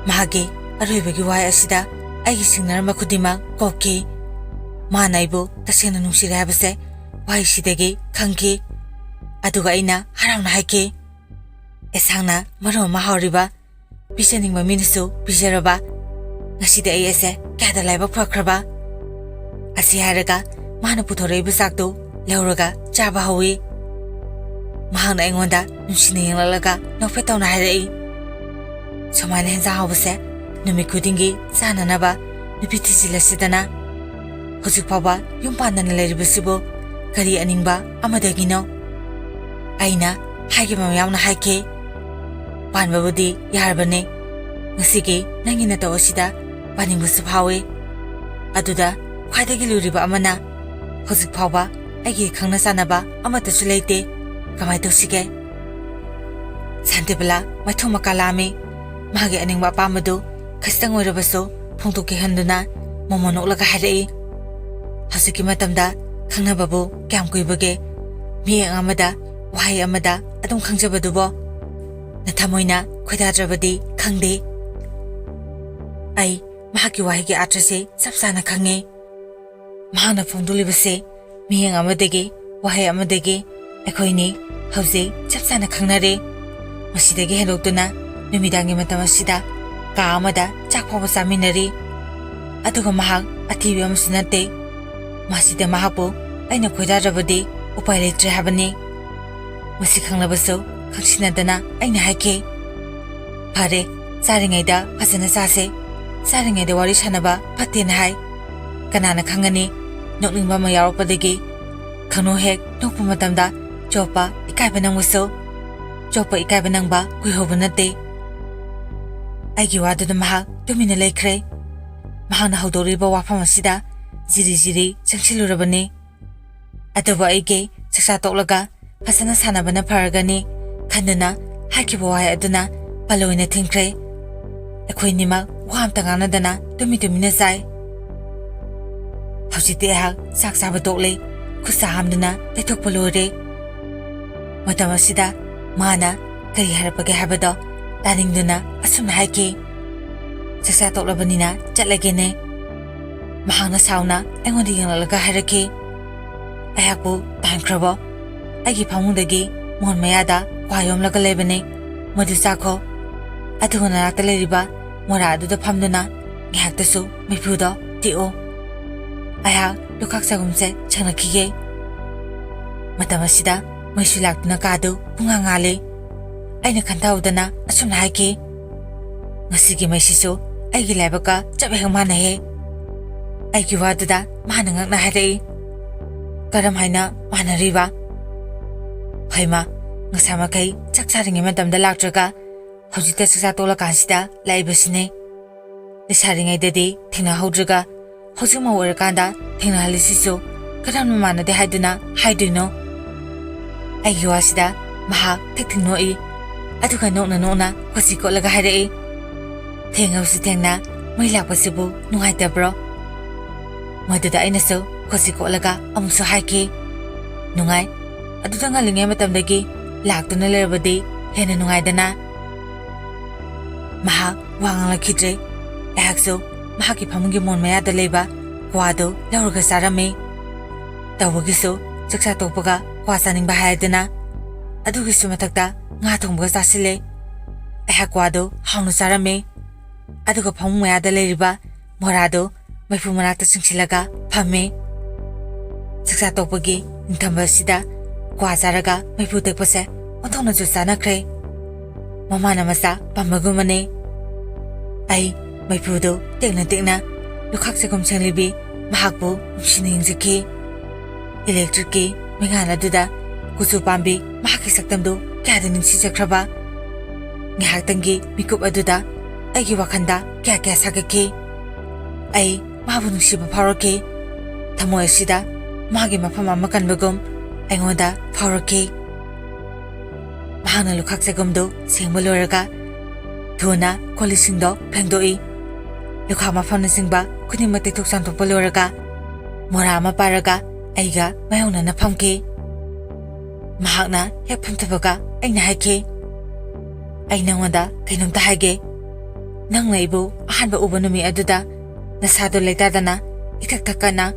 ꯃꯍꯥꯛꯀꯤ ꯑꯔꯣꯏꯕꯒꯤ ꯋꯥꯍꯩ ꯑꯁꯤꯗ ꯑꯩꯒꯤ ꯁꯤꯡꯅꯔꯝꯕ ꯈꯨꯗꯤꯡꯃꯛ ꯀꯣꯞꯈꯤ꯫ ꯃꯥꯅ ꯑꯩꯕꯨ ꯇꯁꯦꯡꯅ ꯅꯨꯡꯁꯤꯔꯦ ꯍꯥꯏꯕꯁꯦ ꯋꯥꯍꯩꯁꯤꯗꯒꯤ ꯈꯪꯈꯤ꯫ ꯑꯗꯨꯒ ꯑꯩꯅ ꯍꯔꯥꯎꯅ ꯍꯥꯏꯈꯤ, "ꯑꯦꯟꯁꯥꯡꯅ ꯃꯔꯣꯜ ꯑꯃ ꯍꯥꯎꯔꯤꯕ, ꯄꯤꯖꯅꯤꯡꯕ ꯃꯤꯅꯁꯨ ꯄꯤꯖꯔꯕ, "ꯉꯁꯤꯗꯤ ꯑꯩ ꯑꯁꯦ ꯀꯌꯥꯗ ꯂꯥꯏꯕꯛ ꯐꯈ꯭ꯔꯕ!" ꯑꯁꯤ ꯍꯥꯏꯔꯒ ꯃꯥꯅ ꯄꯨꯊꯣꯔꯛꯏꯕ ꯆꯥꯛꯇꯨ ꯂꯧꯔꯒ ꯆꯥꯕ ꯍꯧꯏ꯫ ꯃꯍꯥꯛꯅ ꯑꯩꯉꯣꯟꯗ ꯅꯨꯡꯁꯤꯅ ꯌꯦꯡꯂꯛꯂꯒ ꯅꯣꯛꯐꯦꯠ ꯇꯧꯅ ꯍꯥꯏꯔꯛꯏ, "ꯁꯨꯃꯥꯏꯅ ꯍꯦꯟꯖꯥꯡ ꯍꯥꯎꯕꯁꯦ ꯅꯨꯃꯤꯠ ꯈꯨꯗꯤꯡꯒꯤ ꯆꯥꯅꯅꯕ ꯅꯨꯄꯤ ꯊꯤꯖꯤꯜꯂꯁꯤꯗꯅ꯫ ꯍꯧꯖꯤꯛ ꯐꯥꯎꯕ ꯌꯨꯝ ꯄꯥꯟꯗꯅ ꯂꯩꯔꯤꯕꯁꯤꯕꯨ ꯀꯔꯤ ꯑꯅꯤꯡꯕ ꯑꯃꯗꯒꯤꯅꯣ?" ꯑꯩꯅ ꯍꯥꯏꯈꯤꯕ ꯃꯌꯥꯝꯅ ꯍꯥꯏꯈꯤ, "ꯄꯥꯟꯕꯕꯨꯗꯤ ꯌꯥꯔꯕꯅꯦ꯫ ꯉꯁꯤꯒꯤ ꯅꯪꯒꯤ ꯅꯇꯧ ꯑꯁꯤꯗ ꯄꯥꯅꯤꯡꯕꯁꯨ ꯐꯥꯎꯏ꯫ ꯑꯗꯨꯗ ꯈ꯭ꯋꯥꯏꯗꯒꯤ ꯂꯨꯔꯤꯕ ꯑꯃꯅ, ꯍꯧꯖꯤꯛ ꯐꯥꯎꯕ ꯑꯩꯒꯤ ꯈꯪꯅ ꯆꯥꯟꯅꯕ ꯑꯃꯠꯇꯁꯨ ꯂꯩꯇꯦ꯫ ꯀꯃꯥꯏ ꯇꯧꯁꯤꯒꯦ?" ꯁꯥꯟꯇꯤꯕꯂꯥ ꯃꯥꯏꯊꯣꯡ ꯃꯀꯥ ꯂꯥꯝꯃꯤ꯫ ꯃꯥꯒꯤ ꯑꯅꯤꯡꯕ ꯑꯄꯥꯝꯕꯗꯨ ꯈꯖꯤꯛꯇꯪ ꯑꯣꯏꯔꯕꯁꯨ ꯐꯣꯡꯗꯣꯛꯀꯦ ꯈꯟꯗꯨꯅ ꯃꯣꯃꯣꯟ ꯅꯣꯛꯂꯒ ꯍꯥꯏꯔꯛꯏ, "ꯍꯧꯖꯤꯛꯀꯤ ꯃꯇꯝꯗ ꯈꯪꯅꯕꯕꯨ ꯀꯌꯥꯝ ꯀꯨꯏꯕꯒꯦ? ꯃꯤꯠꯌꯦꯡ ꯑꯃꯗ, ꯋꯥꯍꯩ ꯑꯃꯗ ꯑꯗꯨꯝ ꯈꯪꯖꯕꯗꯨꯕꯣ? ꯅꯊꯃꯣꯏꯅ ꯈꯣꯏꯗꯥꯗ꯭ꯔꯕꯗꯤ ꯈꯪꯗꯦ꯫ ꯑꯩ ꯃꯍꯥꯛꯀꯤ ꯋꯥꯍꯩꯒꯤ ꯑꯥꯔꯊꯁꯦ ꯆꯞ ꯆꯥꯅ ꯈꯪꯉꯦ꯫ ꯃꯍꯥꯛꯅ ꯐꯣꯡꯗꯣꯛꯂꯤꯕꯁꯦ ꯃꯤꯠꯌꯦꯡ ꯑꯃꯗꯒꯤ, ꯋꯥꯍꯩ ꯑꯃꯗꯒꯤ ꯑꯩꯈꯣꯏꯅꯤ ꯍꯧꯖꯤꯛ ꯆꯞ ꯆꯥꯅ ꯈꯪꯅꯔꯦ꯫ ꯃꯁꯤꯗꯒꯤ ꯍꯦꯟꯗꯣꯛꯇꯨꯅ ꯅꯨꯃꯤꯗꯥꯡꯒꯤ ꯃꯇꯝ ꯑꯁꯤꯗ ꯀꯥ ꯑꯃꯗ ꯆꯥꯛ ꯐꯥꯎꯕ ꯆꯥꯃꯤꯟꯅꯔꯤ꯫ ꯑꯗꯨꯒ ꯃꯍꯥꯛ ꯑꯊꯤꯕ ꯑꯃꯁꯨ ꯅꯠꯇꯦ꯫ ꯃꯁꯤꯗ ꯃꯍꯥꯛꯄꯨ ꯑꯩꯅ ꯈꯣꯏꯗꯥꯗ꯭ꯔꯕꯗꯤ ꯎꯄꯥꯏ ꯂꯩꯇ꯭ꯔꯦ ꯍꯥꯏꯕꯅꯤ꯫ ꯃꯁꯤ ꯈꯪꯂꯕꯁꯨ ꯈꯪꯁꯤꯟꯅꯗꯅ ꯑꯩꯅ ꯍꯥꯏꯈꯤ, 'ꯐꯔꯦ, ꯆꯥꯔꯤꯉꯩꯗ ꯐꯖꯅ ꯆꯥꯁꯦ꯫ ꯆꯥꯔꯤꯉꯩꯗ ꯋꯥꯔꯤ ꯁꯥꯟꯅꯕ ꯐꯠꯇꯦꯅ ꯍꯥꯏ꯫ ꯀꯅꯥꯅ ꯈꯪꯒꯅꯤ, ꯅꯣꯛꯅꯤꯡꯕ ꯑꯃ ꯌꯥꯎꯔꯛꯄꯗꯒꯤ ꯈꯪꯅꯧ ꯍꯦꯛ ꯅꯣꯛꯄ ꯃꯇꯝꯗ ꯆꯣꯞꯄ ꯏꯀꯥꯏꯕ ꯅꯪꯕꯁꯨ꯫ ꯆꯣꯞꯄ ꯏꯀꯥꯏꯕ ꯅꯪꯕ ꯀꯨꯏꯍꯧꯕ ꯅꯠꯇꯦ.' ꯑꯩꯒꯤ ꯋꯥꯗꯨꯗ ꯃꯍꯥꯛ ꯇꯨꯃꯤꯟꯅ ꯂꯩꯈ꯭ꯔꯦ꯫ ꯃꯍꯥꯛꯅ ꯍꯧꯗꯣꯛꯂꯤꯕ ꯋꯥꯐꯝ ꯑꯁꯤꯗ ꯖꯤꯔꯤ ꯖꯤꯔꯤ ꯆꯪꯁꯤꯜꯂꯨꯔꯕꯅꯤ꯫ ꯑꯗꯨꯕꯨ ꯑꯩꯒꯤ ꯆꯥꯛꯆꯥ ꯇꯣꯛꯂꯒ ꯐꯖꯅ ꯁꯥꯟꯅꯕꯅ ꯐꯔꯒꯅꯤ ꯈꯟꯗꯨꯅ ꯍꯥꯏꯈꯤꯕ ꯋꯥꯍꯩ ꯑꯗꯨꯅ ꯄꯜꯂꯣꯏꯅ ꯊꯤꯡꯈ꯭ꯔꯦ꯫ ꯑꯩꯈꯣꯏꯅꯤꯃꯛ ꯋꯥ ꯑꯝꯇ ꯉꯥꯡꯅꯗꯅ ꯇꯨꯃꯤꯟ ꯇꯨꯃꯤꯟꯅ ꯆꯥꯏ꯫ ꯍꯧꯖꯤꯛꯇꯤ ꯑꯩꯍꯥꯛ ꯆꯥꯛ ꯆꯥꯕ ꯇꯣꯛꯂꯦ, ꯈꯨꯠ ꯁꯥ ꯍꯥꯝꯗꯨꯅ ꯇꯩꯊꯣꯛꯄ ꯂꯣꯏꯔꯦ꯫ ꯃꯇꯝ ꯑꯁꯤꯗ ꯃꯥꯅ ꯀꯔꯤ ꯍꯥꯏꯔꯛꯄꯒꯦ ꯍꯥꯏꯕꯗꯣ ꯇꯥꯅꯤꯡꯗꯨꯅ ꯑꯁꯨꯝꯅ ꯍꯥꯏꯈꯤ, "ꯆꯥꯛꯆꯥ ꯇꯣꯛꯂꯕꯅꯤꯅ ꯆꯠꯂꯒꯦꯅꯦ꯫" ꯃꯍꯥꯛꯅ ꯁꯥꯎꯅ ꯑꯩꯉꯣꯟꯗ ꯌꯦꯡꯂꯛꯂꯒ ꯍꯥꯏꯔꯛꯈꯤ꯫ ꯑꯩꯍꯥꯛꯄꯨ ꯇꯥꯟꯈ꯭ꯔꯕꯣ? ꯑꯩꯒꯤ ꯐꯃꯨꯡꯗꯒꯤ ꯃꯣꯟ ꯃꯌꯥꯗ ꯀ꯭ꯋꯥ ꯌꯣꯝꯂꯒ ꯂꯩꯕꯅꯦ, ꯃꯗꯨ ꯆꯥꯈꯣ꯫ ꯑꯗꯨꯒ ꯅꯅꯥꯛꯇ ꯂꯩꯔꯤꯕ ꯃꯣꯔꯥ ꯑꯗꯨꯗ ꯐꯝꯗꯨꯅ ꯉꯥꯏꯍꯥꯛꯇꯁꯨ ꯃꯩꯐꯨꯗꯣ ꯇꯦꯛꯑꯣ꯫ ꯑꯩꯍꯥꯛ ꯂꯨꯈꯥꯛ ꯆꯒꯨꯝꯁꯦ ꯁꯦꯡꯅꯈꯤꯒꯦ꯫ ꯃꯇꯝ ꯑꯁꯤꯗ ꯃꯩꯁꯨ ꯂꯥꯛꯇꯨꯅ ꯀꯥꯗꯨ ꯄꯨꯡꯉꯥꯟ ꯉꯥꯜꯂꯤ꯫ ꯑꯩꯅ ꯈꯟꯊꯍꯧꯗꯅ ꯑꯁꯨꯝꯅ ꯍꯥꯏꯈꯤ, "ꯉꯁꯤꯒꯤ ꯃꯩꯁꯤꯁꯨ ꯑꯩꯒꯤ ꯂꯥꯏꯕꯛꯀ ꯆꯞ ꯍꯦꯛ ꯃꯥꯟꯅꯩꯍꯦ꯫" ꯑꯩꯒꯤ ꯋꯥꯗꯨꯗ ꯃꯥꯅ ꯉꯛꯅ ꯍꯥꯏꯔꯛꯏ, "ꯀꯔꯝ ꯍꯥꯏꯅ ꯃꯥꯟꯅꯔꯤꯕ?" ꯍꯩꯃꯥ, ꯉꯁꯥꯏ ꯃꯈꯩ ꯆꯥꯛ ꯆꯥꯔꯤꯉꯩ ꯃꯇꯝꯗ ꯂꯥꯛꯇ꯭ꯔꯒ ꯍꯧꯖꯤꯛꯇ ꯆꯥꯛꯆꯥ ꯇꯣꯛꯂꯀꯥꯟꯁꯤꯗ ꯂꯥꯛꯏꯕꯁꯤꯅꯦ꯫ ꯂꯩꯁꯥꯔꯤꯉꯩꯗꯗꯤ ꯊꯦꯡꯅꯍꯧꯗ꯭ꯔꯒ ꯍꯧꯖꯤꯛ ꯃꯧ ꯑꯣꯏꯔꯀꯥꯟꯗ ꯊꯦꯡꯅꯍꯜꯂꯤꯁꯤꯁꯨ ꯀꯔꯝꯅ ꯃꯥꯟꯅꯗꯦ ꯍꯥꯏꯗꯨꯅ ꯍꯥꯏꯗꯣꯏꯅꯣ? ꯑꯩꯒꯤ ꯋꯥꯁꯤꯗ ꯃꯍꯥꯛ ꯊꯤꯛ ꯊꯤꯛ ꯅꯣꯛꯏ꯫ ꯑꯗꯨꯒ ꯅꯣꯛꯅ ꯅꯣꯛꯅ ꯈꯣꯠꯁꯤ ꯈꯣꯠꯂꯒ ꯍꯥꯏꯔꯛꯏ, "ꯊꯦꯡꯉꯕꯁꯨ ꯊꯦꯡꯅ ꯃꯩ ꯂꯥꯛꯄꯁꯤꯕꯨ ꯅꯨꯡꯉꯥꯏꯇꯕ꯭ꯔꯣ?" ꯃꯗꯨꯗ ꯑꯩꯅꯁꯨ ꯈꯣꯠꯁꯤ ꯈꯣꯠꯂꯒ ꯑꯃꯨꯛꯁꯨ ꯍꯥꯏꯈꯤ, "ꯅꯨꯡꯉꯥꯏ꯫ ꯑꯗꯨꯗ ꯉꯜꯂꯤꯉꯩ ꯃꯇꯝꯗꯒꯤ ꯂꯥꯛꯇꯨꯅ ꯂꯩꯔꯕꯗꯤ ꯍꯦꯟꯅ ꯅꯨꯡꯉꯥꯏꯗꯅ?" ꯃꯍꯥꯛ ꯋꯥ ꯉꯥꯡꯂꯛꯈꯤꯗ꯭ꯔꯦ꯫ ꯑꯩꯍꯥꯛꯁꯨ ꯃꯍꯥꯛꯀꯤ ꯐꯃꯨꯡꯒꯤ ꯃꯣꯟ ꯃꯌꯥꯗ ꯂꯩꯕ ꯀ꯭ꯋꯥꯗꯨ ꯂꯧꯔꯒ ꯆꯥꯔꯝꯃꯤ꯫ ꯇꯧꯕꯒꯤꯁꯨ ꯆꯥꯛꯆꯥ ꯇꯣꯛꯄꯒ ꯀ꯭ꯋꯥ ꯆꯥꯅꯤꯡꯕ ꯍꯥꯏꯗꯅ, ꯑꯗꯨꯒꯤꯁꯨ ꯃꯊꯛꯇ ꯉꯥ ꯊꯣꯡꯕꯒ ꯆꯥꯁꯤꯜꯂꯦ꯫ ꯑꯩꯍꯥꯛ ꯀ꯭ꯋꯥꯗꯨ ꯍꯥꯎꯅ ꯆꯥꯔꯝꯃꯤ꯫ ꯑꯗꯨꯒ ꯐꯃꯨꯡ ꯃꯌꯥꯗ ꯂꯩꯔꯤꯕ ꯃꯣꯔꯥꯗꯨ ꯃꯩꯐꯨ ꯃꯅꯥꯛꯇ ꯆꯤꯡꯁꯤꯜꯂꯒ ꯐꯝꯃꯤ꯫ ꯆꯥꯛꯆꯥ ꯇꯣꯛꯄꯒꯤ ꯅꯤꯡꯊꯝꯕ ꯑꯁꯤꯗ ꯀ꯭ꯋꯥ ꯆꯥꯔꯒ ꯃꯩꯐꯨ ꯇꯦꯛꯄꯁꯦ ꯑꯣꯟꯊꯣꯛꯅꯁꯨ ꯆꯥꯅꯈ꯭ꯔꯦ꯫ ꯃꯃꯥꯅ ꯃꯆꯥ ꯄꯥꯝꯕꯒꯨꯝꯕꯅꯤ꯫ ꯑꯩ ꯃꯩꯐꯨꯗꯨ ꯇꯦꯛꯅ ꯇꯦꯛꯅ ꯂꯨꯈꯥꯛ ꯆꯒꯨꯝ ꯁꯦꯡꯂꯤꯕꯤ ꯃꯍꯥꯛꯄꯨ ꯅꯨꯡꯁꯤꯅ ꯌꯦꯡꯖꯈꯤ꯫ ꯏꯂꯦꯛꯇ꯭ꯔꯤꯛꯀꯤ ꯃꯩꯉꯥꯜ ꯑꯗꯨꯗ ꯀꯨꯆꯨ ꯄꯥꯝꯕꯤ ꯃꯍꯥꯛꯀꯤ ꯁꯛꯇꯝꯗꯨ ꯀꯌꯥꯗ ꯅꯤꯡꯁꯤꯡꯖꯈ꯭ꯔꯕ꯫ ꯉꯥꯏꯍꯥꯛꯇꯪꯒꯤ ꯃꯤꯀꯨꯞ ꯑꯗꯨꯗ ꯑꯩꯒꯤ ꯋꯥꯈꯜꯗ ꯀꯌꯥ ꯀꯌꯥ ꯁꯥꯒꯠꯈꯤ꯫ ꯑꯩ ꯃꯥꯕꯨ ꯅꯨꯡꯁꯤꯕ ꯐꯥꯎꯔꯛꯈꯤ꯫ ꯊꯃꯣꯏ ꯑꯁꯤꯗ ꯃꯥꯒꯤ ꯃꯐꯝ ꯑꯃ ꯀꯟꯕꯒꯨꯝ ꯑꯩꯉꯣꯟꯗ ꯐꯥꯎꯔꯛꯈꯤ꯫ ꯃꯍꯥꯛꯅ ꯂꯨꯈꯥꯛ ꯆꯒꯨꯝꯗꯨ ꯁꯦꯡꯕ ꯂꯣꯏꯔꯒ ꯊꯨꯅ ꯀꯣꯜꯂꯤꯛꯁꯤꯡꯗꯣ ꯐꯦꯡꯗꯣꯛꯏ꯫ ꯂꯨꯈꯥꯛ ꯃꯐꯝꯅꯆꯤꯡꯕ ꯈꯨꯗꯤꯡꯃꯛ ꯇꯩꯊꯣꯛ ꯆꯥꯝꯊꯣꯛꯄ ꯂꯣꯏꯔꯒ ꯃꯣꯔꯥ ꯑꯃ ꯄꯥꯏꯔꯒ ꯑꯩꯒ ꯃꯥꯌꯣꯛꯅꯅ ꯐꯝꯈꯤ꯫ ꯃꯍꯥꯛꯅ ꯍꯦꯛ ꯐꯝꯊꯕꯒ ꯑꯩꯅ ꯍꯥꯏꯈꯤ, "ꯑꯩ ꯅꯉꯣꯟꯗ ꯀꯩꯅꯣꯝꯇ ꯍꯥꯏꯒꯦ꯫ ꯅꯪꯅ ꯑꯩꯕꯨ ꯑꯍꯥꯟꯕ ꯎꯕ ꯅꯨꯃꯤꯠ ꯑꯗꯨꯗ ꯅꯁꯥꯗꯣ ꯂꯩꯇꯥꯗꯅ ꯏꯊꯛ ꯊꯛꯀꯠꯅ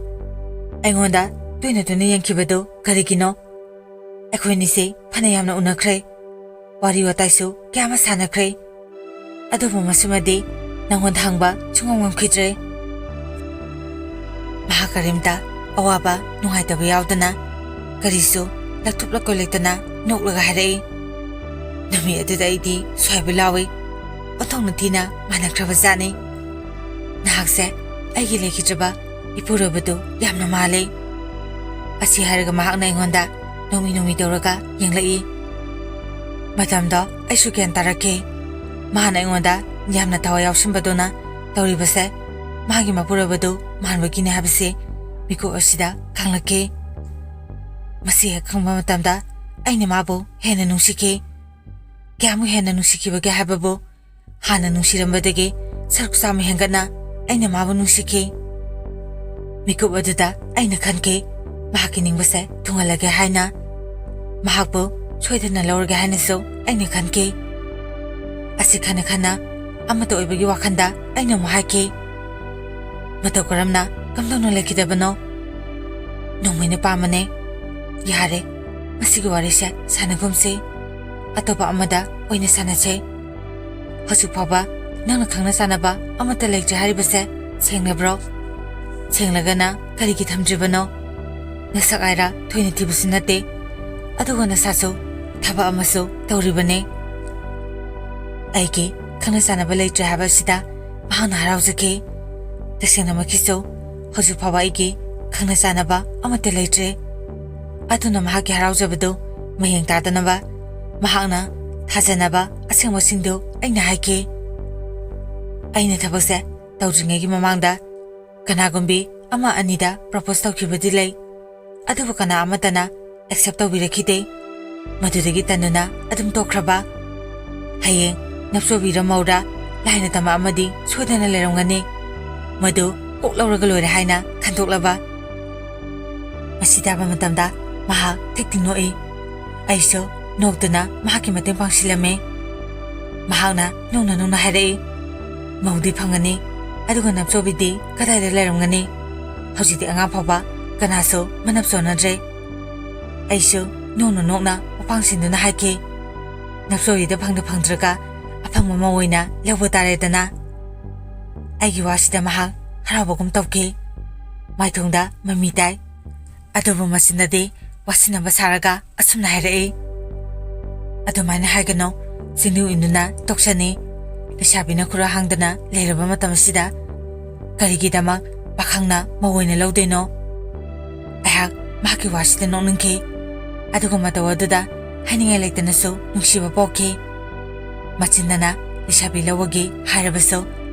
ꯑꯩꯉꯣꯟꯗ ꯇꯣꯏꯅ ꯇꯣꯏꯅ ꯌꯦꯡꯈꯤꯕꯗꯨ ꯀꯔꯤꯒꯤꯅꯣ? ꯑꯩꯈꯣꯏꯅꯤꯁꯦ ꯐꯅ ꯌꯥꯝꯅ ꯎꯅꯈ꯭ꯔꯦ, ꯋꯥꯔꯤ ꯋꯥꯇꯥꯏꯁꯨ ꯀꯌꯥ ꯑꯃ ꯁꯥꯟꯅꯈ꯭ꯔꯦ, ꯑꯗꯨꯕꯨ ꯃꯁꯤꯃꯗꯤ ꯅꯪꯉꯣꯟꯗ ꯍꯪꯕ ꯁꯨꯡꯉꯝ ꯉꯝꯈꯤꯗ꯭ꯔꯦ꯫ ꯃꯍꯥꯛ ꯀꯔꯤꯝꯇ ꯑꯋꯥꯕ ꯅꯨꯡꯉꯥꯏꯇꯕ ꯌꯥꯎꯗꯅ ꯀꯔꯤꯁꯨ ꯂꯥꯛꯊꯣꯛ ꯂꯥꯛꯀꯣꯏ ꯂꯩꯇꯅ ꯅꯣꯛꯂꯒ ꯍꯥꯏꯔꯛꯏ꯫ ꯅꯨꯃꯤꯠ ꯑꯗꯨꯗ ꯑꯩꯗꯤ ꯁ꯭ꯋꯥꯏꯕ ꯂꯥꯎꯏ꯫ ꯑꯣꯟꯊꯣꯛꯅ ꯊꯤꯅ ꯃꯥꯟꯅꯈ꯭ꯔꯕ ꯖꯥꯠꯅꯤ꯫ ꯅꯍꯥꯛꯁꯦ ꯑꯩꯒꯤ ꯂꯩꯈꯤꯗ꯭ꯔꯕ ꯏꯄꯨꯔꯣꯏꯕꯗꯨ ꯌꯥꯝꯅ ꯃꯥꯜꯂꯤ꯫ ꯑꯁꯤ ꯍꯥꯏꯔꯒ ꯃꯍꯥꯛꯅ ꯑꯩꯉꯣꯟꯗ ꯅꯣꯡꯃꯤ ꯅꯣꯡꯃꯤ ꯇꯧꯔꯒ ꯌꯦꯡꯂꯛꯏ꯫ ꯃꯇꯝꯗꯣ ꯑꯩꯁꯨ ꯒ꯭ꯌꯥꯟ ꯇꯥꯔꯛꯈꯤ꯫ ꯃꯍꯥꯛꯅ ꯑꯩꯉꯣꯟꯗ ꯌꯥꯝꯅ ꯊꯋꯥꯏ ꯌꯥꯎꯁꯤꯟꯕꯗꯨꯅ ꯇꯧꯔꯤꯕꯁꯦ ꯃꯥꯒꯤ ꯃꯄꯨꯔꯣꯏꯕꯗꯨ ꯃꯥꯟꯕꯒꯤꯅꯤ ꯍꯥꯏꯕꯁꯤ ꯃꯤꯀꯨꯞ ꯑꯁꯤꯗ ꯈꯪꯂꯛꯈꯤ꯫ ꯃꯁꯤ ꯍꯦꯛ ꯈꯪꯕ ꯃꯇꯝꯗ ꯑꯩꯅ ꯃꯥꯕꯨ ꯍꯦꯟꯅ ꯅꯨꯡꯁꯤꯈꯤ꯫ ꯀꯌꯥꯃꯨꯛ ꯍꯦꯟꯅ ꯅꯨꯡꯁꯤꯈꯤꯕꯒꯦ ꯍꯥꯏꯕꯕꯨ ꯍꯥꯟꯅ ꯅꯨꯡꯁꯤꯔꯝꯕꯗꯒꯤ ꯁꯔꯨꯛ ꯆꯥꯝꯃ ꯍꯦꯟꯒꯠꯅ ꯑꯩꯅ ꯃꯥꯕꯨ ꯅꯨꯡꯁꯤꯈꯤ꯫ ꯃꯤꯀꯨꯞ ꯑꯗꯨꯗ ꯑꯩꯅ ꯈꯟꯈꯤ, ꯃꯍꯥꯛꯀꯤ ꯅꯤꯡꯕꯁꯦ ꯊꯨꯡꯍꯜꯂꯒꯦ ꯍꯥꯏꯅ꯫ ꯃꯍꯥꯛꯄꯨ ꯁꯣꯏꯗꯅ ꯂꯧꯔꯒꯦ ꯍꯥꯏꯅꯁꯨ ꯑꯩꯅ ꯈꯟꯈꯤ꯫ ꯑꯁꯤ ꯈꯟꯅ ꯈꯟꯅ ꯑꯃꯠꯇ ꯑꯣꯏꯕꯒꯤ ꯋꯥꯈꯜꯗ ꯑꯩꯅ ꯑꯃꯨꯛ ꯍꯥꯏꯈꯤ, "ꯃꯇꯧ ꯀꯔꯝꯅ, ꯀꯝꯗꯧꯅ ꯂꯩꯈꯤꯗꯕꯅꯣ?" "ꯅꯣꯡꯃꯩꯅ ꯄꯥꯝꯕꯅꯦ꯫ ꯌꯥꯔꯦ, ꯃꯁꯤꯒꯤ ꯋꯥꯔꯤꯁꯦ ꯁꯥꯟꯅꯒꯨꯝꯁꯤ꯫ ꯑꯇꯣꯞꯄ ꯑꯃꯗ ꯑꯣꯏꯅ ꯁꯥꯟꯅꯁꯦ꯫ ꯍꯧꯖꯤꯛ ꯐꯥꯎꯕ ꯅꯪꯅ ꯈꯪꯅ ꯆꯥꯟꯅꯕ ꯑꯃꯠꯇ ꯂꯩꯇ꯭ꯔꯦ ꯍꯥꯏꯔꯤꯕꯁꯦ ꯁꯦꯡꯂꯕ꯭ꯔꯣ? ꯁꯦꯡꯂꯒꯅ ꯀꯔꯤꯒꯤ ꯊꯝꯗ꯭ꯔꯤꯕꯅꯣ? ꯅꯁꯛ ꯍꯥꯏꯔ ꯊꯣꯏꯅ ꯊꯤꯕꯁꯨ ꯅꯠꯇꯦ, ꯑꯗꯨꯒ ꯅꯁꯥꯁꯨ ꯊꯕꯛ ꯑꯃꯁꯨ ꯇꯧꯔꯤꯕꯅꯦ꯫" ꯑꯩꯒꯤ ꯈꯪꯅ ꯆꯥꯟꯅꯕ ꯂꯩꯇ꯭ꯔꯦ ꯍꯥꯏꯕ ꯑꯁꯤꯗ ꯃꯍꯥꯛꯅ ꯍꯔꯥꯎꯖꯈꯤ꯫ ꯇꯁꯦꯡꯅꯃꯛꯀꯤꯁꯨ ꯍꯧꯖꯤꯛ ꯐꯥꯎꯕ ꯑꯩꯒꯤ ꯈꯪꯅ ꯆꯥꯟꯅꯕ ꯑꯃꯠꯇ ꯂꯩꯇ꯭ꯔꯦ꯫ ꯑꯗꯨꯅ ꯃꯍꯥꯛꯀꯤ ꯍꯔꯥꯎꯖꯕꯗꯨ ꯃꯌꯦꯡ ꯇꯥꯗꯅꯕ ꯃꯍꯥꯛꯅ ꯊꯥꯖꯅꯕ ꯑꯁꯦꯡꯕꯁꯤꯡꯗꯨ ꯑꯩꯅ ꯍꯥꯏꯈꯤ꯫ ꯑꯩꯅ ꯊꯕꯛꯁꯦ ꯇꯧꯗ꯭ꯔꯤꯉꯩꯒꯤ ꯃꯃꯥꯡꯗ ꯀꯅꯥꯒꯨꯝꯕꯤ ꯑꯃ ꯑꯅꯤꯗ ꯄ꯭ꯔꯣꯄꯣꯁ ꯇꯧꯈꯤꯕꯗꯤ ꯂꯩ, ꯑꯗꯨꯕꯨ ꯀꯅꯥ ꯑꯃꯠꯇꯅ ꯑꯦꯛꯁꯦꯞ ꯇꯧꯕꯤꯔꯛꯈꯤꯗꯦ꯫ ꯃꯗꯨꯗꯒꯤ ꯇꯟꯗꯨꯅ ꯑꯗꯨꯝ ꯇꯣꯛꯈ꯭ꯔꯕ꯫ ꯍꯌꯦꯡ ꯅꯞꯆꯣꯕꯤꯔ ꯃꯧꯔ ꯂꯥꯏꯅ ꯇꯝꯕ ꯑꯃꯗꯤ ꯁꯣꯏꯗꯅ ꯂꯩꯔꯝꯒꯅꯤ꯫ ꯃꯗꯨ ꯀꯣꯛ ꯂꯧꯔꯒ ꯂꯣꯏꯔꯦ ꯍꯥꯏꯅ ꯈꯟꯗꯣꯛꯂꯕ꯫ ꯃꯁꯤ ꯇꯥꯕ ꯃꯇꯝꯗ ꯃꯍꯥꯛ ꯊꯤꯛ ꯊꯤꯛ ꯅꯣꯛꯏ꯫ ꯑꯩꯁꯨ ꯅꯣꯛꯇꯨꯅ ꯃꯍꯥꯛꯀꯤ ꯃꯇꯦꯡ ꯄꯥꯡꯁꯤꯜꯂꯝꯃꯤ꯫ ꯃꯍꯥꯛꯅ ꯅꯣꯡꯅ ꯅꯣꯡꯅ ꯍꯥꯏꯔꯛꯏ, "ꯃꯧꯗꯤ ꯐꯪꯒꯅꯤ, ꯑꯗꯨꯒ ꯅꯞꯆꯣꯕꯤꯗꯤ ꯀꯗꯥꯏꯗ ꯂꯩꯔꯝꯒꯅꯤ? ꯍꯧꯖꯤꯛꯇꯤ ꯑꯉꯥꯡ ꯐꯥꯎꯕ ꯀꯅꯥꯁꯨ ꯃꯅꯞ ꯆꯣꯟꯅꯗ꯭ꯔꯦ꯫" ꯑꯩꯁꯨ ꯅꯣꯡꯅ ꯅꯣꯛꯅ ꯈꯨꯄꯥꯡ ꯁꯤꯟꯗꯨꯅ ꯍꯥꯏꯈꯤ, "ꯅꯞꯆꯣꯕꯤꯗ ꯐꯪꯗ ꯐꯪꯗ꯭ꯔꯒ ꯑꯐꯪꯕ ꯃꯧ ꯑꯣꯏꯅ ꯂꯧꯕ ꯇꯥꯔꯦꯗꯅ꯫" ꯑꯩꯒꯤ ꯋꯥꯁꯤꯗ ꯃꯍꯥꯛ ꯍꯔꯥꯎꯕꯒꯨꯝ ꯇꯧꯈꯤ꯫ ꯃꯥꯏꯊꯣꯡꯗ ꯃꯃꯤ ꯇꯥꯏ꯫ ꯑꯗꯨꯕꯨ ꯃꯆꯤꯟꯗꯗꯤ ꯋꯥꯁꯤꯟꯅꯕ ꯁꯥꯔꯒ ꯑꯁꯨꯝꯅ ꯍꯥꯏꯔꯛꯏ, "ꯑꯗꯨꯃꯥꯏꯅ ꯍꯥꯏꯒꯅꯣ, ꯆꯤꯡꯅꯨ ꯏꯟꯗꯨꯅ ꯇꯣꯛꯆꯅꯤ꯫ ꯂꯩꯁꯥꯕꯤꯅ ꯈꯨꯔꯥ ꯍꯥꯡꯗꯅ ꯂꯩꯔꯕ ꯃꯇꯝ ꯑꯁꯤꯗ ꯀꯔꯤꯒꯤꯗꯃꯛ ꯄꯥꯈꯪꯅ ꯃꯧ ꯑꯣꯏꯅ ꯂꯧꯗꯣꯏꯅꯣ?" ꯑꯩꯍꯥꯛ ꯃꯍꯥꯛꯀꯤ ꯋꯥꯁꯤꯗ ꯅꯣꯛꯅꯤꯡꯈꯤ꯫ ꯑꯗꯨꯒ ꯃꯇꯧ ꯑꯗꯨꯗ ꯍꯥꯏꯅꯤꯡꯉꯥꯏ ꯂꯩꯇꯅꯁꯨ ꯅꯨꯡꯁꯤꯕ ꯄꯣꯛꯈꯤ꯫ ꯃꯆꯤꯟꯗꯅ ꯂꯩꯁꯥꯕꯤ ꯂꯧꯕꯒꯤ ꯍꯥꯏꯔꯕꯁꯨ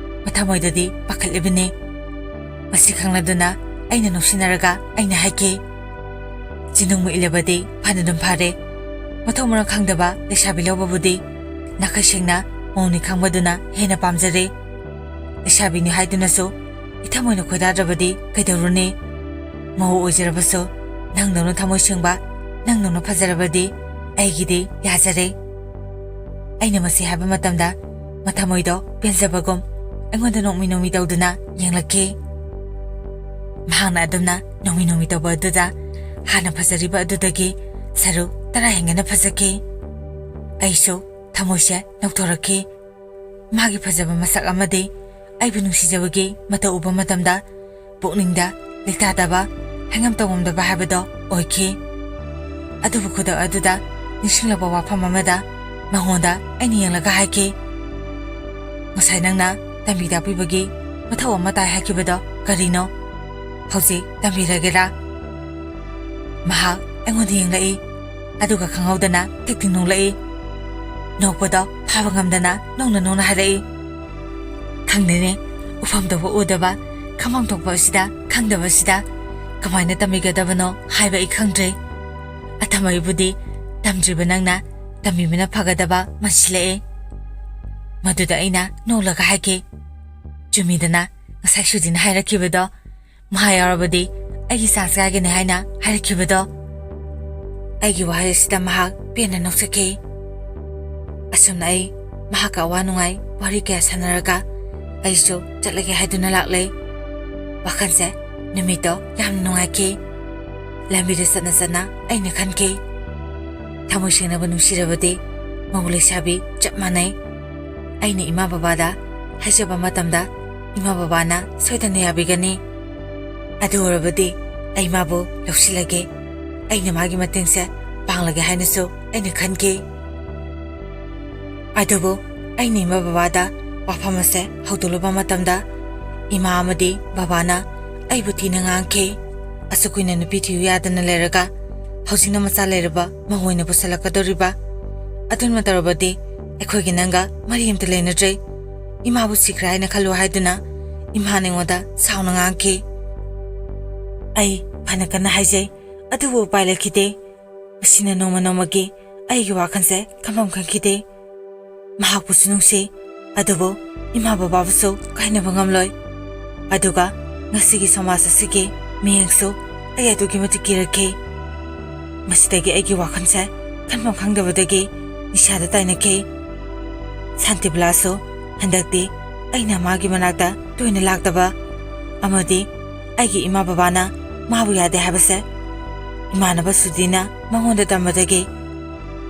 ꯃꯊꯃꯣꯏꯗꯗꯤ ꯄꯥꯈꯠꯂꯤꯕꯅꯤ꯫ ꯃꯁꯤ ꯈꯪꯂꯗꯨꯅ ꯑꯩꯅ ꯅꯣꯛꯁꯤꯟꯅꯔꯒ ꯑꯩꯅ ꯍꯥꯏꯈꯤ, "ꯆꯤꯡꯅꯨꯡ ꯏꯜꯂꯕꯗꯤ ꯐꯅꯗꯨꯝ ꯐꯔꯦ꯫ ꯃꯊꯣꯡ ꯃꯔꯝ ꯈꯪꯗꯕ ꯂꯩꯁꯥꯕꯤ ꯂꯧꯕꯕꯨꯗꯤ ꯅꯥꯈꯩ ꯁꯦꯡꯅ ꯃꯧꯅꯤ ꯈꯪꯕꯗꯨꯅ ꯍꯦꯟꯅ ꯄꯥꯝꯖꯔꯦ꯫ ꯂꯩꯁꯥꯕꯤꯅꯤ ꯍꯥꯏꯗꯨꯅꯁꯨ ꯏꯊꯃꯣꯏꯅ ꯈꯣꯏꯗꯥꯗ꯭ꯔꯕꯗꯤ ꯀꯩꯗꯧꯔꯨꯅꯤ? ꯃꯧ ꯑꯣꯏꯖꯔꯕꯁꯨ ꯅꯪꯗꯧꯅ ꯊꯃꯣꯏ ꯁꯦꯡꯕ, ꯅꯪꯗꯧꯅ ꯐꯖꯔꯕꯗꯤ ꯑꯩꯒꯤꯗꯤ ꯌꯥꯖꯔꯦ꯫" ꯑꯩꯅ ꯃꯁꯤ ꯍꯥꯏꯕ ꯃꯇꯝꯗ ꯃꯊꯃꯣꯏꯗꯣ ꯄꯦꯟꯖꯕꯒꯨꯝ ꯑꯩꯉꯣꯟꯗ ꯅꯣꯡꯃꯤ ꯅꯣꯡꯃꯤ ꯇꯧꯗꯨꯅ ꯌꯦꯡꯂꯛꯈꯤ꯫ ꯃꯍꯥꯛꯅ ꯑꯗꯨꯝꯅ ꯅꯣꯡꯃꯤ ꯅꯣꯡꯃꯤ ꯇꯧꯕ ꯑꯗꯨꯗ ꯍꯥꯟꯅ ꯐꯖꯔꯤꯕ ꯑꯗꯨꯗꯒꯤ ꯁꯔꯨꯛ ꯇꯔꯥ ꯍꯦꯟꯒꯠꯅ ꯐꯖꯈꯤ꯫ ꯑꯩꯁꯨ ꯊꯃꯣꯏꯁꯦ ꯅꯧꯊꯣꯔꯛꯈꯤ꯫ ꯃꯥꯒꯤ ꯐꯖꯕ ꯃꯁꯛ ꯑꯃꯗꯤ ꯑꯩꯕꯨ ꯅꯨꯡꯁꯤꯖꯕꯒꯤ ꯃꯇꯧ ꯎꯕ ꯃꯇꯝꯗ ꯄꯨꯛꯅꯤꯡꯗ ꯂꯩꯇꯥꯗꯕ, ꯍꯥꯏꯉꯝ ꯇꯧꯉꯝꯗꯕ ꯍꯥꯏꯕꯗꯣ ꯑꯣꯏꯈꯤ꯫ ꯑꯗꯨꯕꯨ ꯈꯨꯗꯛ ꯑꯗꯨꯗ ꯅꯤꯡꯁꯤꯡꯂꯛꯄ ꯋꯥꯐꯝ ꯑꯃꯗ ꯃꯉꯣꯟꯗ ꯑꯩꯅ ꯌꯦꯡꯂꯒ ꯍꯥꯏꯈꯤ, "ꯉꯁꯥꯏ ꯅꯪꯅ ꯇꯝꯕꯤ ꯇꯥꯛꯄꯤꯕꯒꯤ ꯃꯊꯧ ꯑꯃ ꯇꯥꯏ ꯍꯥꯏꯈꯤꯕꯗꯣ ꯀꯔꯤꯅꯣ? ꯍꯧꯖꯤꯛ ꯇꯝꯕꯤꯔꯒꯦꯔꯥ?" ꯃꯍꯥꯛ ꯑꯩꯉꯣꯟꯗ ꯌꯦꯡꯂꯛꯏ, ꯑꯗꯨꯒ ꯈꯪꯍꯧꯗꯅ ꯊꯤꯛ ꯊꯤꯛ ꯅꯣꯛꯂꯛꯏ꯫ ꯅꯣꯛꯄꯗꯣ ꯐꯥꯕ ꯉꯝꯗꯅ ꯅꯣꯡꯅ ꯅꯣꯡꯅ ꯍꯥꯏꯔꯛꯏ, "ꯈꯪꯗꯦꯅꯦ, ꯎꯐꯝ ꯊꯣꯛꯄ ꯎꯗꯕ, ꯈꯪꯐꯝ ꯊꯣꯛꯄ ꯑꯁꯤꯗ ꯈꯪꯗꯕ ꯑꯁꯤꯗ ꯀꯃꯥꯏꯅ ꯇꯝꯕꯤꯒꯗꯕꯅꯣ ꯍꯥꯏꯕ ꯑꯩ ꯈꯪꯗ꯭ꯔꯦ꯫ ꯑꯊꯝꯕꯩꯕꯨꯗꯤ ꯇꯝꯗ꯭ꯔꯤꯕ ꯅꯪꯅ ꯇꯝꯕꯤꯕꯅ ꯐꯒꯗꯕ ꯃꯥꯟꯁꯤꯜꯂꯛꯑꯦ꯫" ꯃꯗꯨꯗ ꯑꯩꯅ ꯅꯣꯛꯂꯒ ꯍꯥꯏꯈꯤ, "ꯆꯨꯝꯃꯤꯗꯅ, ꯉꯁꯥꯏ ꯁꯨꯖꯤꯅ ꯍꯥꯏꯔꯛꯈꯤꯕꯗꯣ, ꯃꯍꯥꯛ ꯌꯥꯎꯔꯕꯗꯤ ꯑꯩꯒꯤ ꯆꯥꯟꯁ ꯀꯥꯏꯒꯅꯤ ꯍꯥꯏꯅ ꯍꯥꯏꯔꯛꯈꯤꯕꯗꯣ꯫" ꯑꯩꯒꯤ ꯋꯥꯍꯩ ꯑꯁꯤꯗ ꯃꯍꯥꯛ ꯄꯦꯟꯅ ꯅꯣꯛꯆꯈꯤ꯫ ꯑꯁꯨꯝꯅ ꯑꯩ ꯃꯍꯥꯛꯀ ꯑꯋꯥ ꯅꯨꯡꯉꯥꯏ ꯋꯥꯔꯤ ꯀꯌꯥ ꯁꯥꯟꯅꯔꯒ ꯑꯩꯁꯨ ꯆꯠꯂꯒꯦ ꯍꯥꯏꯗꯨꯅ ꯂꯥꯛꯂꯦ꯫ ꯋꯥꯈꯜꯁꯦ ꯅꯨꯃꯤꯠꯇꯣ ꯌꯥꯝꯅ ꯅꯨꯡꯉꯥꯏꯈꯤ꯫ ꯂꯝꯕꯤꯗ ꯆꯠꯅ ꯆꯠꯅ ꯑꯩꯅ ꯈꯟꯈꯤ, ꯊꯃꯣꯏ ꯁꯦꯡꯅꯕ ꯅꯨꯡꯁꯤꯔꯕꯗꯤ ꯃꯧ ꯂꯩꯁꯥꯕꯤ ꯆꯞ ꯃꯥꯟꯅꯩ꯫ ꯑꯩꯅ ꯏꯃꯥ ꯕꯕꯥꯗ ꯍꯥꯏꯖꯕ ꯃꯇꯝꯗ ꯏꯃꯥ ꯕꯕꯥꯅ ꯁꯣꯏꯗꯅ ꯌꯥꯕꯤꯒꯅꯤ꯫ ꯑꯗꯨ ꯑꯣꯏꯔꯕꯗꯤ ꯑꯩ ꯃꯥꯕꯨ ꯂꯧꯁꯤꯜꯂꯒꯦ꯫ ꯑꯩꯅ ꯃꯥꯒꯤ ꯃꯇꯦꯡꯁꯦ ꯄꯥꯡꯂꯒꯦ ꯍꯥꯏꯅꯁꯨ ꯑꯩꯅ ꯈꯟꯈꯤ꯫ ꯑꯗꯨꯕꯨ ꯑꯩꯅ ꯏꯃꯥ ꯕꯕꯥꯗ ꯋꯥꯐꯝ ꯑꯁꯦ ꯍꯧꯗꯣꯛꯂꯨꯕ ꯃꯇꯝꯗ, ꯏꯃꯥ ꯑꯃꯗꯤ ꯕꯕꯥꯅ ꯑꯩꯕꯨ ꯊꯤꯅ ꯉꯥꯡꯈꯤ꯫ "ꯑꯁꯨꯛ ꯀꯨꯏꯅ ꯅꯨꯄꯤ ꯊꯤꯌꯨ ꯌꯥꯗꯅ ꯂꯩꯔꯒ, ꯍꯧꯖꯤꯛꯅ ꯃꯆꯥ ꯂꯩꯔꯕ ꯃꯧ ꯑꯣꯏꯅ ꯄꯨꯁꯜꯂꯛꯀꯗꯧꯔꯤꯕ? ꯑꯗꯨꯅ ꯇꯧꯔꯕꯗꯤ ꯑꯩꯈꯣꯏꯒꯤ ꯅꯪꯒ ꯃꯔꯤ ꯑꯝꯇ ꯂꯩꯅꯗ꯭ꯔꯦ꯫ ꯏꯃꯥꯕꯨ ꯁꯤꯈ꯭ꯔꯦ ꯍꯥꯏꯅ ꯈꯜꯂꯨ" ꯍꯥꯏꯗꯨꯅ ꯏꯃꯥꯅ ꯑꯩꯉꯣꯟꯗ ꯁꯥꯎꯅ ꯉꯥꯡꯈꯤ꯫ ꯑꯩ ꯐꯅ ꯀꯟꯅ ꯍꯥꯏꯖꯩ, ꯑꯗꯨꯕꯨ ꯎꯄꯥꯏ ꯂꯩꯈꯤꯗꯦ꯫ ꯃꯁꯤꯅ ꯅꯣꯡꯃ ꯅꯣꯡꯃꯒꯤ ꯑꯩꯒꯤ ꯋꯥꯈꯜꯁꯦ ꯈꯟꯐꯝ ꯈꯪꯈꯤꯗꯦ꯫ ꯃꯍꯥꯛꯄꯨꯁꯨ ꯅꯨꯡꯁꯤ, ꯑꯗꯨꯕꯨ ꯏꯃꯥ ꯕꯕꯥꯕꯨꯁꯨ ꯀꯥꯏꯅꯕ ꯉꯝꯂꯣꯏ꯫ ꯑꯗꯨꯒ ꯉꯁꯤꯒꯤ ꯁꯃꯥꯖ ꯑꯁꯤꯒꯤ ꯃꯤꯠꯌꯦꯡꯁꯨ ꯑꯩ ꯑꯗꯨꯛꯀꯤ ꯃꯇꯤꯛ ꯀꯤꯔꯛꯈꯤ꯫ ꯃꯁꯤꯗꯒꯤ ꯑꯩꯒꯤ ꯋꯥꯈꯜꯁꯦ ꯈꯟꯐꯝ ꯈꯪꯗꯕꯗꯒꯤ ꯅꯤꯁꯥꯗ ꯇꯥꯏꯅꯈꯤ꯫ ꯁꯥꯟꯇꯤꯕꯂꯥꯁꯨ ꯍꯟꯗꯛꯇꯤ ꯑꯩꯅ ꯃꯥꯒꯤ ꯃꯅꯥꯛꯇ ꯇꯣꯏꯅ ꯂꯥꯛꯇꯕ ꯑꯃꯗꯤ ꯑꯩꯒꯤ ꯏꯃꯥ ꯕꯕꯥꯅ ꯃꯥꯕꯨ ꯌꯥꯗꯦ ꯍꯥꯏꯕꯁꯦ ꯏꯃꯥꯟꯅꯕ ꯁꯨꯗꯤꯅ ꯃꯉꯣꯟꯗ ꯇꯝꯕꯗꯒꯤ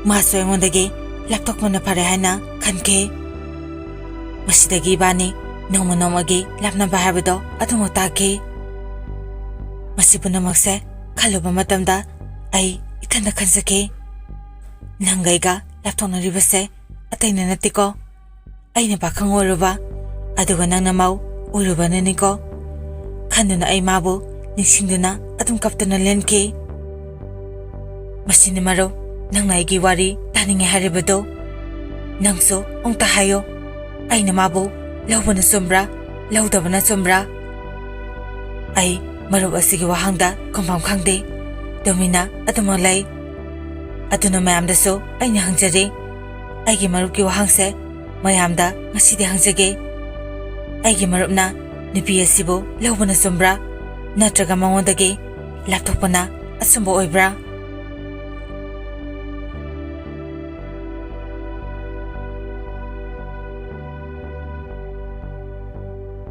ꯃꯥꯁꯨ ꯑꯩꯉꯣꯟꯗꯒꯤ ꯂꯥꯞꯊꯣꯛꯄꯅ ꯐꯔꯦ ꯍꯥꯏꯅ ꯈꯟꯈꯤ꯫ ꯃꯁꯤꯗꯒꯤ ꯏꯕꯥꯅꯤ ꯅꯣꯡꯃ ꯅꯣꯡꯃꯒꯤ ꯂꯥꯞꯅꯕ ꯍꯥꯏꯕꯗꯣ ꯑꯗꯨꯃꯛ ꯇꯥꯈꯤ꯫ ꯃꯁꯤ ꯄꯨꯝꯅꯃꯛꯁꯦ ꯈꯜꯂꯨꯕ ꯃꯇꯝꯗ ꯑꯩ ꯏꯊꯟꯗ ꯈꯟꯖꯈꯤ꯫ ꯅꯪꯒ ꯑꯩꯒ ꯂꯥꯞꯊꯣꯛꯅꯔꯤꯕꯁꯦ ꯑꯇꯩꯅ ꯅꯠꯇꯦꯀꯣ, ꯑꯩꯅ ꯄꯥꯈꯪ ꯑꯣꯏꯔꯨꯕ, ꯑꯗꯨꯒ ꯅꯪꯅ ꯃꯧ ꯑꯣꯏꯔꯨꯕꯅꯅꯤꯀꯣ꯫ ꯈꯟꯗꯨꯅ ꯑꯩ ꯃꯥꯕꯨ ꯅꯤꯡꯁꯤꯡꯗꯨꯅ ꯑꯗꯨꯝ ꯀꯞꯇꯨꯅ ꯂꯦꯟꯈꯤ꯫ ꯃꯁꯤꯅꯤ ꯃꯔꯨꯞ, ꯅꯪꯅ ꯑꯩꯒꯤ ꯋꯥꯔꯤ ꯇꯥꯅꯤꯡꯉꯦ ꯍꯥꯏꯔꯤꯕꯗꯣ꯫ ꯅꯪꯁꯨ ꯑꯃꯨꯛꯇ ꯍꯥꯏꯌꯣ, ꯑꯩꯅ ꯃꯥꯕꯨ ꯂꯧꯕꯅ ꯆꯨꯝꯕ꯭ꯔꯥ, ꯂꯧꯗꯕꯅ ꯆꯨꯝꯕ꯭ꯔꯥ? ꯑꯩ ꯃꯔꯨꯞ ꯑꯁꯤꯒꯤ ꯋꯥꯍꯪꯗ ꯈꯨꯝꯐꯝ ꯈꯪꯗꯦ꯫ ꯇꯨꯃꯤꯟꯅ ꯑꯗꯨꯃꯛ ꯂꯩ꯫ ꯑꯗꯨꯅ ꯃꯌꯥꯝꯗꯁꯨ ꯑꯩꯅ ꯍꯪꯖꯔꯤ, ꯑꯩꯒꯤ ꯃꯔꯨꯞꯀꯤ ꯋꯥꯍꯪꯁꯦ ꯃꯌꯥꯝꯗ ꯉꯁꯤꯗꯤ ꯍꯪꯖꯒꯦ꯫ ꯑꯩꯒꯤ ꯃꯔꯨꯞꯅ ꯅꯨꯄꯤ ꯑꯁꯤꯕꯨ ꯂꯧꯕꯅ ꯆꯨꯝꯕ꯭ꯔꯥ, ꯅꯠꯇ꯭ꯔꯒ ꯃꯉꯣꯟꯗꯒꯤ ꯂꯥꯞꯊꯣꯛꯄꯅ ꯑꯆꯨꯝꯕ ꯑꯣꯏꯕ꯭ꯔꯥ?